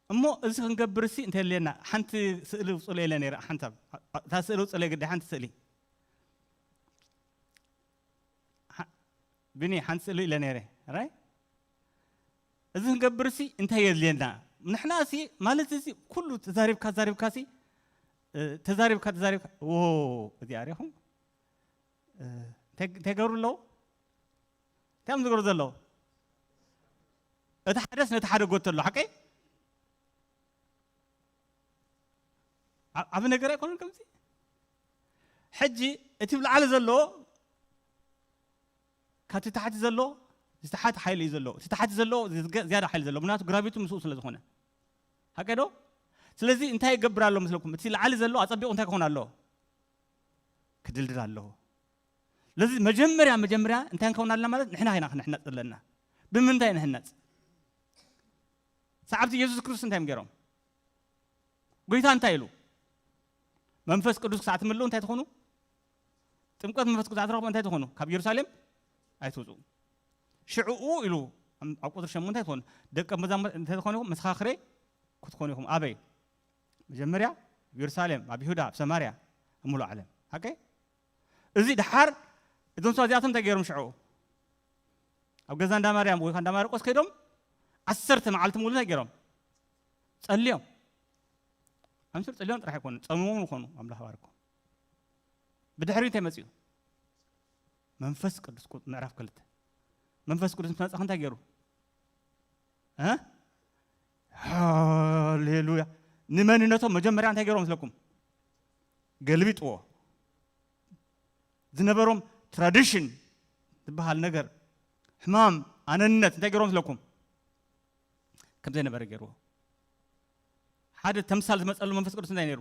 እሞ እዚ ክንገብር ሲ እንታይ የድልየና? ሓንቲ ስእሊ ውጽሎ ኢለ ነይረ፣ ሓንሳብ። እታ ስእሊ ውጽሎ ግዲ ሓንቲ ስእሊ። ሓ-፣ ብኒ ሓንቲ ስእሊ ኢለ ነይረ። ራይ? እዚ ክንገብር ሲ እንታይ የድልየና? ንሕና ሲ ማለት እዚ ኩሉ ተዛሪብካ፣ ተዛሪብካ ሲ፣ እ፣ ተዛሪብካ፣ ተዛሪብካ፣ ዎ፣ እዚኣ ሪኹም? እ፣ እንታይ፣ እንታይ ገብሩ ኣለዉ? እንታይ እዮም ዝገብሩ ዘለዉ? እቲ ሓደስ ነቲ ሓደ ጎቶ ኣሎ፣ ሓቀይ? ዓ-፣ ዓቢ ነገር ኣይኮነን ከምዚ? ሕጂ እቲ ብላዕሊ ዘሎ፣ ካብቲ ታሕቲ ዘሎ ዝተሓተ ሓይሊ እዩ ዘሎ። እቲ ታሕቲ ዘሎ ዝገ-፣ ዝያዳ ሓይሊ ዘሎ። ምክንያቱ ግራቪቱ ምስኡ ስለ ዝኾነ። ሓቀ ዶ? ስለዚ እንታይ ይገብር ኣሎ መስለኩም? እቲ ላዕሊ ዘሎ ኣጸቢቑ እንታይ ክኾን ኣለዎ? ክድልድል ኣለዎ። ስለዚ መጀመርያ፣ መጀመርያ እንታይ ንከውን ኣለና ማለት ንሕና ኢና ክንሕነጽ ዘለና። ብምንታይ ንሕነጽ? ሰዓብቲ የሱስ ክርስቶስ እንታይ እዮም ገይሮም? ጎይታ እንታይ ኢሉ? መንፈስ ቅዱስ ክሳዕ ትምልኡ እንታይ ትኾኑ? ጥምቀት መንፈስ ቅዱስ ኣትረኽቡ እንታይ ትኾኑ? ካብ ኢየሩሳሌም ኣይትውጹ። ሽዕኡ ኢሉ ኣብ፣ ኣብ ቁጽሪ ሸሞንተ እንታይ ትኾኑ? ደቀ መዛሙርት እንታይ ትኾኑ ኢኹም? መሰኻኽሬ ክትኾኑ ኢኹም። ኣበይ? መጀመርያ ኣብ ኢየሩሳሌም፣ ኣብ ይሁዳ፣ ኣብ ሰማርያ፣ ኣብ ሙሉእ ዓለም። ሓቀይ? እዚ ደሓር እዞም ሰባት እዚኣቶም እንታይ ገይሮም ሽዑ? ኣብ ገዛ እንዳ ማርያም ወይ እንዳ ማርቆስ ከይዶም ዓሰርተ መዓልቲ ሙሉ እንታይ ገይሮም? ጸልዮም። ኣምስር ጸልዮም ጥራሕ ኣይኮኑ፣ ጸሚሞም ዝኾኑ ኣምላኽ ባርኮም። ብድሕሪ እንታይ መጽኡ? መንፈስ ቅዱስ ቁ-፣ ምዕራፍ ክልተ። መንፈስ ቅዱስ ምስ መጻ እንታይ ገይሩ? እ? ሃሌሉያ። ንመንነቶም መጀመርያ እንታይ ገይሮም መስለኩም? ገልቢጥዎ። ዝነበሮም ትራዲሽን ዝበሃል ነገር፣ ሕማም፣ ኣነነት እንታይ ገይሮም መስለኩም? ከም ዘይነበረ ገይርዎ። ሓደ ተምሳል ዝመጸሉ መንፈስ ቅዱስ እንታይ ነይሩ?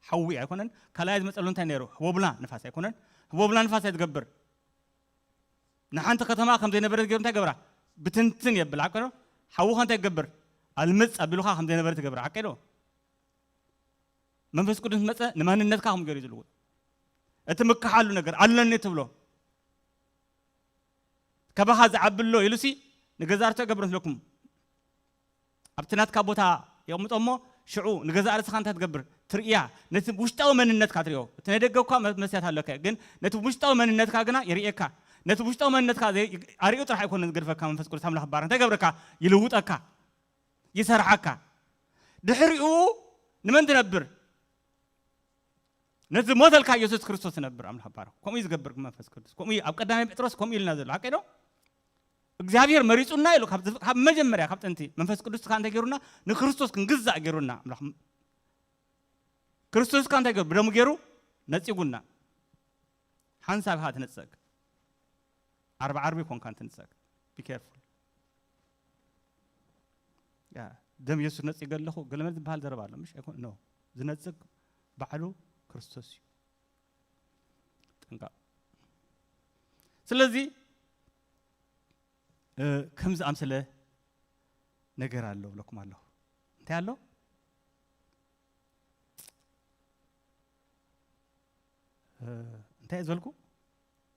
ሓዊ ኣይኮነን። ካልኣይ ዝመጸሉ እንታይ ነይሩ? ህቦብላ ንፋስ ኣይኮነን። ህቦብላ ንፋስ ኣይ ዝገብር። ንሓንቲ ከተማ ከም ዘይነበረት ገይሩ እንታይ ገብራ? ብትንትን የብል። ሓቂ ዶ? ሓዊ ከ እንታይ ይገብር? ኣልምጽ ኣቢሉኻ ከም ዘይነበረ ትገብር። ሓቂ ዶ? መንፈስ ቅዱስ መጸ ንማንነትካ ከም ገይሩ እዩ ዝልውጥ። እቲ ምክሓሉ ነገር ኣለኒ ትብሎ። ካባኻ ዝዓቢ ኣሎ ኢሉሲ ንገዛርቶ ይገብር መስለኩም። ኣብቲ ናትካ ቦታ የቕምጦ እሞ ሽዑ ንገዛእ ርእስኻ እንታይ ትገብር? ትርእያ። ነቲ ውሽጣዊ መንነትካ ትርእዮ። እቲ ናይ ደገ እኳ መ-፣ መስትያት ኣለካ፣ ግን ነቲ ውሽጣዊ መንነትካ ግና የርእየካ። ነቲ ውሽጣዊ መንነትካ ዘይ-፣ ኣርእዩ ጥራሕ ኣይኮነን ዝገድፈካ መንፈስ ቅዱስ ኣምላኽ ባር እንታይ ገብረካ? ይልውጠካ። ይሰርሓካ። ድሕሪኡ ንመን ትነብር? ነቲ ሞተልካ ኢየሱስ ክርስቶስ ትነብር ኣምላኽ ባርኽ። ከምኡ እዩ ዝገብር መንፈስ ቅዱስ። ከምኡ እዩ ኣብ ቀዳማይ ጴጥሮስ ከምኡ ኢልና ዘሎ። ሓቀይ ዶ? እግዚኣብሔር መሪጹና ኢሉ ካብ ዝፍ-፣ ካብ መጀመርያ ካብ ጥንቲ መንፈስ ቅዱስ ከ እንታይ ገይሩና? ንክርስቶስ ክንግዛእ ገይሩና ኣምላኽ። ክርስቶስ ከ እንታይ ገይሩ? ብደሙ ገይሩ ነጺጉና። ሓንሳብ ኢኻ ትነጸግ። ዓርቢ ዓርቢ ኮንካ እንትንጸግ። Be careful። ያ፣ ደም ኢየሱስ ነጺገ ኣለኹ፣ ገለመለ ዝበሃል ዘረባ ኣሎ፣ ምሽ? ኣይኮን-፣ ኖ። ዝነጽግ ባዕሉ ክርስቶስ እዩ። ጥንቃቕ። ስለዚ፣ እ፣ ከም ዝኣምሰለ ነገር ኣሎ ብለኩም ኣለኹ። እንታይ ኣሎ? እ፣ እንታይ ዝበልኩ?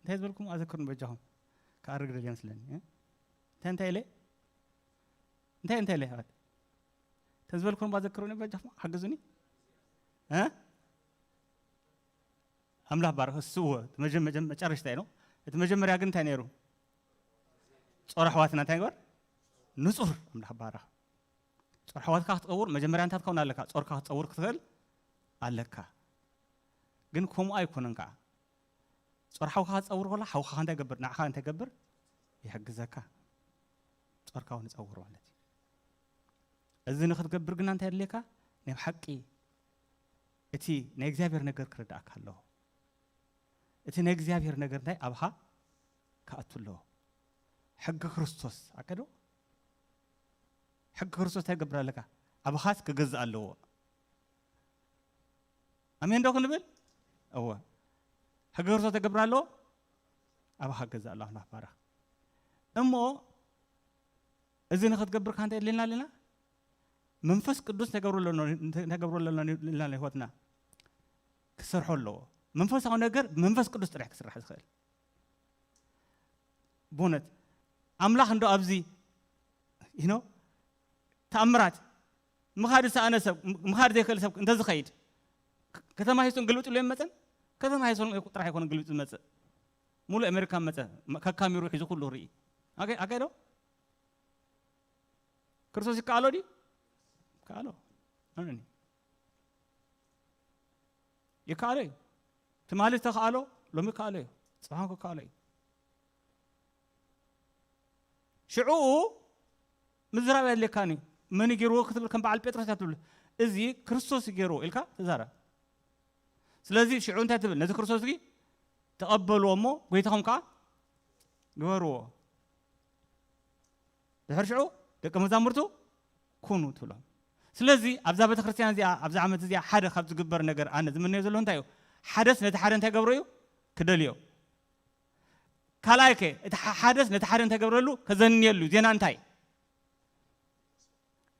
እንታይ ዝበልኩም? ኣዘክሩኒ በጃኹም። ክኣርግ ደልየ መስለኒ፣ እ? እንታይ፣ እንታይ ኢለ? እንታይ፣ እንታይ ኢለ? ኣባት። ተዝበልኩም ባዘክሩኒ በጃኹም፣ ሓግዙኒ። እ? ኣምላኽ ባርኽ፣ እሱ እወ፣ እቲ መጀ-፣ መጀ-፣ መጨረሽታ እዩ ነው። እቲ መጀመርያ ግን እንታይ ነይሩ? ጾር ኣሕዋትና እንታይ ንግበር? ንጹር ኣምላኽ ባርኽ። ጾር ኣሕዋትካ ክትጸውር መጀመርያ እንታይ ክትከውን ኣለካ? ጾርካ ክትጸውር ክትኽእል ኣለካ። ግን ከምኡ ኣይኮነን ከኣ። ጾር ሓውካ ክትጸውር ከሎ ሓውካ እንታይ ገብር? ንዓኻ እንታይ ገብር? ይሕግዘካ። ጾርካ እውን ይጸውር ማለት እዩ። እዚ ንክትገብር ግና እንታይ የድልየካ? ናይ ብሓቂ እቲ ናይ እግዚኣብሔር ነገር ክርዳእካ ኣለዎ። እቲ ናይ እግዚኣብሔር ነገር እንታይ ኣብኻ ክኣቱ ኣለዎ። ሕጊ ክርስቶስ ኣቀዶ ሕጊ ክርስቶስ እንታይ ክገብር ኣለካ? ኣብኻስ ክገዝእ ኣለዎ። ኣሜን ዶ ክንብል? እወ። ሕጊ ክርስቶስ እንታይ ክገብር ኣለዎ? ኣብኻ ክገዝእ ኣለዎ። ኣምላኽ ባረኽ። እሞ እዚ ንኽትገብር ከ እንታይ የድልየና ኣለና? መንፈስ ቅዱስ እንታይ ክገብር ኣለና? እንታይ ክገብር ኣለና? ህይወትና ክሰርሖ ኣለዎ። መንፈሳዊ ነገር መንፈስ ቅዱስ ጥራሕ ክስራሕ ዝኽእል። ብእውነት ኣምላኽ እንዶ ኣብዚ ይኖ ተኣምራት ምኻድ ዝሰኣነ ሰብ፣ ምኻድ ዘይክእል ሰብ እንተዝኸይድ፣ ከተማ ሂስቶን ግልብጥ ኢሉ የመፀን። ከተማ ሂስቶን ጥራሕ ኣይኮነን ግልብጥ ዝመፅእ፣ ሙሉእ ኣሜሪካ መፀ። ከካሚሩ ሒዙ ኩሉ ርኢ። ኣገ- ኣገዶ ክርስቶስ ይከኣሎ ድዩ? ይከኣሎ። ኣነኒ ይከኣሎ እዩ። ትማሊ ዝተኸኣሎ ሎሚ ይከኣሎ እዩ። ፅባሕ ክከኣሎ እዩ። ሽዕኡ ምዝራብ የድልየካን እዩ። መን ገይርዎ ክትብል ከም በዓል ጴጥሮስ እያ ትብል። እዚ ክርስቶስ ገይርዎ ኢልካ ተዛረብ። ስለዚ ሽዑ እንታይ ትብል? ነዚ ክርስቶስ እዚ ተቐበልዎ እሞ ጎይታኹም ከዓ ግበርዎ። ድሕሪ ሽዑ ደቂ መዛሙርቱ ኩኑ ትብሎም። ስለዚ ኣብዛ ቤተክርስትያን እዚኣ፣ ኣብዛ ዓመት እዚኣ ሓደ ካብ ዝግበር ነገር ኣነ ዝምነዮ ዘለኹ እንታይ እዩ? ሓደስ ነቲ ሓደ እንታይ ገብሮ እዩ? ክደልዮ። ካልኣይ ከ እቲ ሓ- ሓደስ ነቲ ሓደ እንታይ ገብረሉ? ከዘንየሉ። ዜና እንታይ?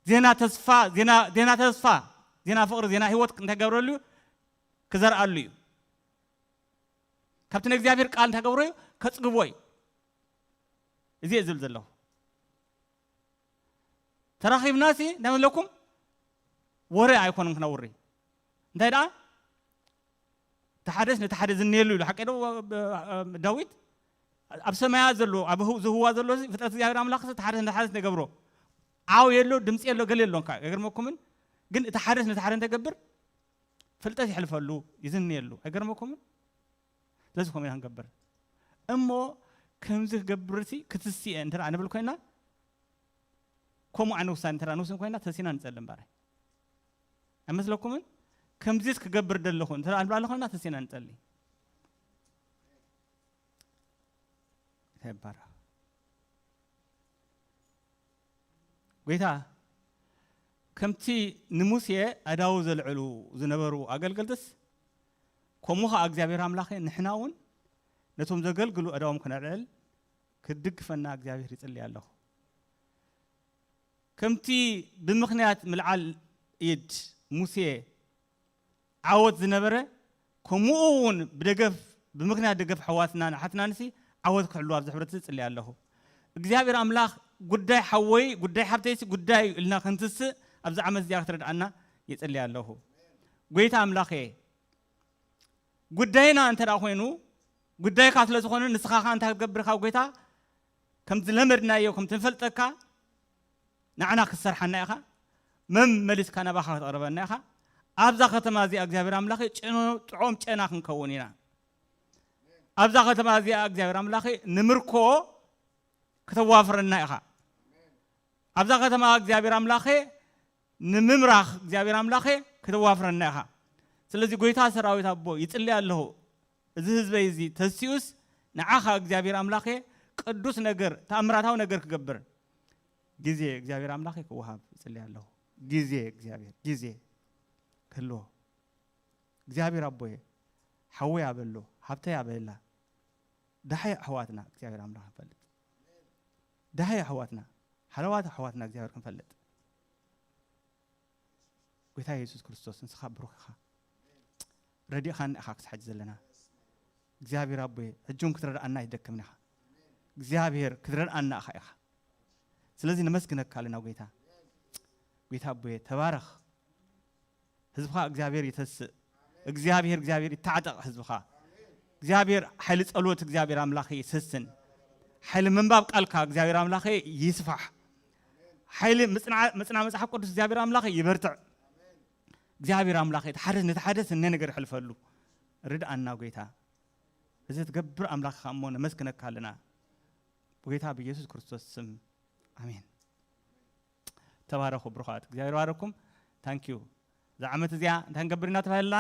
ዜና ተስፋ፣ ዜና ዜና ተስፋ፣ ዜና ፍቕሪ፣ ዜና ህይወት እንታይ ገብረሉ እዩ? ክዘርኣሉ እዩ። ካብቲ ናይ እግዚኣብሔር ቃል እንታይ ገብሮ እዩ? ከጽግቦ እዩ። እዚ እየ ዝብል ዘለኹ። ተራኺብናሲ እንታይ መለኩም? ወረ ኣይኮነን ክነውሪ። እንታይ ደኣ? እቲ ሓደስ ነቲ ሓደ ዝንየሉ ኢሉ። ሓቂ ዶ? ዳዊት ኣብ ሰማያት ዘሎ፣ ኣብ ህው- ዝህዋ ዘሎ እዚ ፍጥረት እግዚኣብሔር ኣምላኽ እዚ እቲ ሓደስ ነቲ ሓደስ ንገብሮ። ዓው የሎ፣ ድምፂ የሎ፣ ገለ የሎን ከዓ። ኣይገርመኩምን? ግን እቲ ሓደስ ነቲ ሓደ እንተገብር ፍልጠት ይሕልፈሉ፣ ይዝንየሉ። ኣይገርመኩምን? ስለዚ ከምኡ ኢና ክንገብር። እሞ ከምዚ ክገብርሲ ክትስእየ እንተ ደኣ ንብል ኮይና፣ ከምኡ ዓይነት ውሳኔ እንተ ደኣ ንውስን ኮይና ተሲና ንጸሊ እምበኣር። ኣይመስለኩምን? ከምዚስ ክገብር ደለኹ እንተ ደኣ ንብል ኣለኹ ኮይና ተሲና ንጸሊ። ይባረኽ። ጎይታ ከምቲ ንሙሴ ኣዳው ዘልዕሉ ዝነበሩ ኣገልገልትስ፣ ከምኡ ኸዓ እግዚኣብሔር ኣምላኸ ንሕና እውን ነቶም ዘገልግሉ ኣዳዎም ክነልዕል ክድግፈና እግዚኣብሔር ይጽሊ ኣለኹ። ከምቲ ብምኽንያት ምልዓል ኢድ ሙሴ ዓወት ዝነበረ፣ ከምኡ እውን ብደገፍ፣ ብምኽንያት ደገፍ ኣሕዋትና ንኣሓትናንሲ ዓወት ክሕልዋ ኣብዚ ሕብረት እዚ እጽሊ ኣለኹ። እግዚኣብሔር ኣምላኽ ጉዳይ ሓወይ፣ ጉዳይ ሓብተይሲ ጉዳይ እዩ ኢልና ክንትስእ ኣብዚ ዓመት እዚኣ ክትረድኣና ይጽሊ ኣለኹ። ጎይታ ኣምላኸ፣ ጉዳይና እንተ ደኣ ኮይኑ፣ ጉዳይካ ስለ ዝኾነ፣ ንስኻ ኸኣ እንታይ ክትገብር ኢኻ ጎይታ? ከም ዝለመድናዮ፣ ከም ትንፈልጠካ፣ ንዓና ክትሰርሓና ኢኻ። መመሊስካ ናባኻ ከተቕርበና ኢኻ። ኣብዛ ከተማ እዚኣ እግዚኣብሔር ኣምላኸ ጭኖ-፣ ጥዑም ጨና ክንከውን ኢና። ኣብዛ ከተማ እዚኣ እግዚኣብሔር ኣምላኸ ንምርኮ ከተዋፍረና ኢኻ። ኣብዛ ከተማ እግዚኣብሔር ኣምላኸ ንምምራኽ እግዚኣብሔር ኣምላኸ ከተዋፍረና ኢኻ። ስለዚ ጎይታ ሰራዊት ኣቦ ይጽሊ ኣለኹ። እዚ ህዝበይ እዚ ተሲኡስ ንዓኻ እግዚኣብሔር ኣምላኸ ቅዱስ ነገር፣ ተኣምራታዊ ነገር ክገብር ግዜ እግዚኣብሔር ኣምላኸ ክወሃብ ይጽሊ ኣለኹ። ግዜ እግዚኣብሔር፣ ግዜ ክህልዎ። እግዚኣብሔር ኣቦየ፣ ሓወይ ኣበሎ፣ ሃብተይ ኣበላ፣ ደሃይ ኣሕዋትና እግዚኣብሔር ኣምላኽ ክንፈልጥ። ደሃይ ኣሕዋትና፣ ሃለዋት ኣሕዋትና እግዚኣብሔር ክንፈልጥ። ጎይታ የሱስ ክርስቶስ፣ ንስኻ ብሩኽ ኢኻ። ረዲእኻና ኢኻ ክሳብ ሕጂ ዘለና። እግዚኣብሔር ኣቦየ፣ ሕጂ እውን ክትረድኣና ኣይትደክምን ኢኻ። እግዚኣብሔር ክትረድኣና ኢኻ ኢኻ። ስለዚ ነመስግነካ ኣለና ጎይታ። ጎይታ ኣቦየ፣ ተባረኽ። ህዝብኻ እግዚኣብሔር ይተስእ። እግዚኣብሔር፣ እግዚኣብሔር ይተዓጠቕ ህዝብኻ። እግዚኣብሔር ሓይሊ ጸሎት እግዚኣብሔር ኣምላኸ ይሰስን። ሓይሊ ምንባብ ቃልካ እግዚኣብሔር ኣምላኸ ይስፋሕ። ሓይሊ ምጽና-፣ ምጽና መጽሓፍ ቅዱስ እግዚኣብሔር ኣምላኸ ይበርትዕ። እግዚኣብሔር ኣምላኸ፣ እቲ ሓደ ነቲ ሓደ ስነ ነገር ይሕልፈሉ። ርድኣና ጎይታ። እዚ ትገብር ኣምላኽ ኢኻ እሞ ነመስግነካ ኣለና። ብጎይታ ብኢየሱስ ክርስቶስ ስም። ኣሜን። ተባረኹ ብሩኻት። እግዚኣብሔር ባረኩም። ታንክ ዩ። እዛ ዓመት እዚኣ እንታይ ክንገብር ኢና ተባሂልና?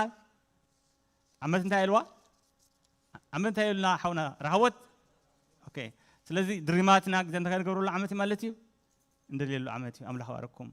ዓመት እንታይ ኢልዋ? ዓመት እንታይ ኢልና ሓውና ረሃወት? ኦኬ። ስለዚ ድሪማትና ግዜ እንታይ ክንገብረሉ ዓመት እዩ ማለት እዩ? እንደልየሉ ዓመት እዩ። ኣምላኽ ባረኩም።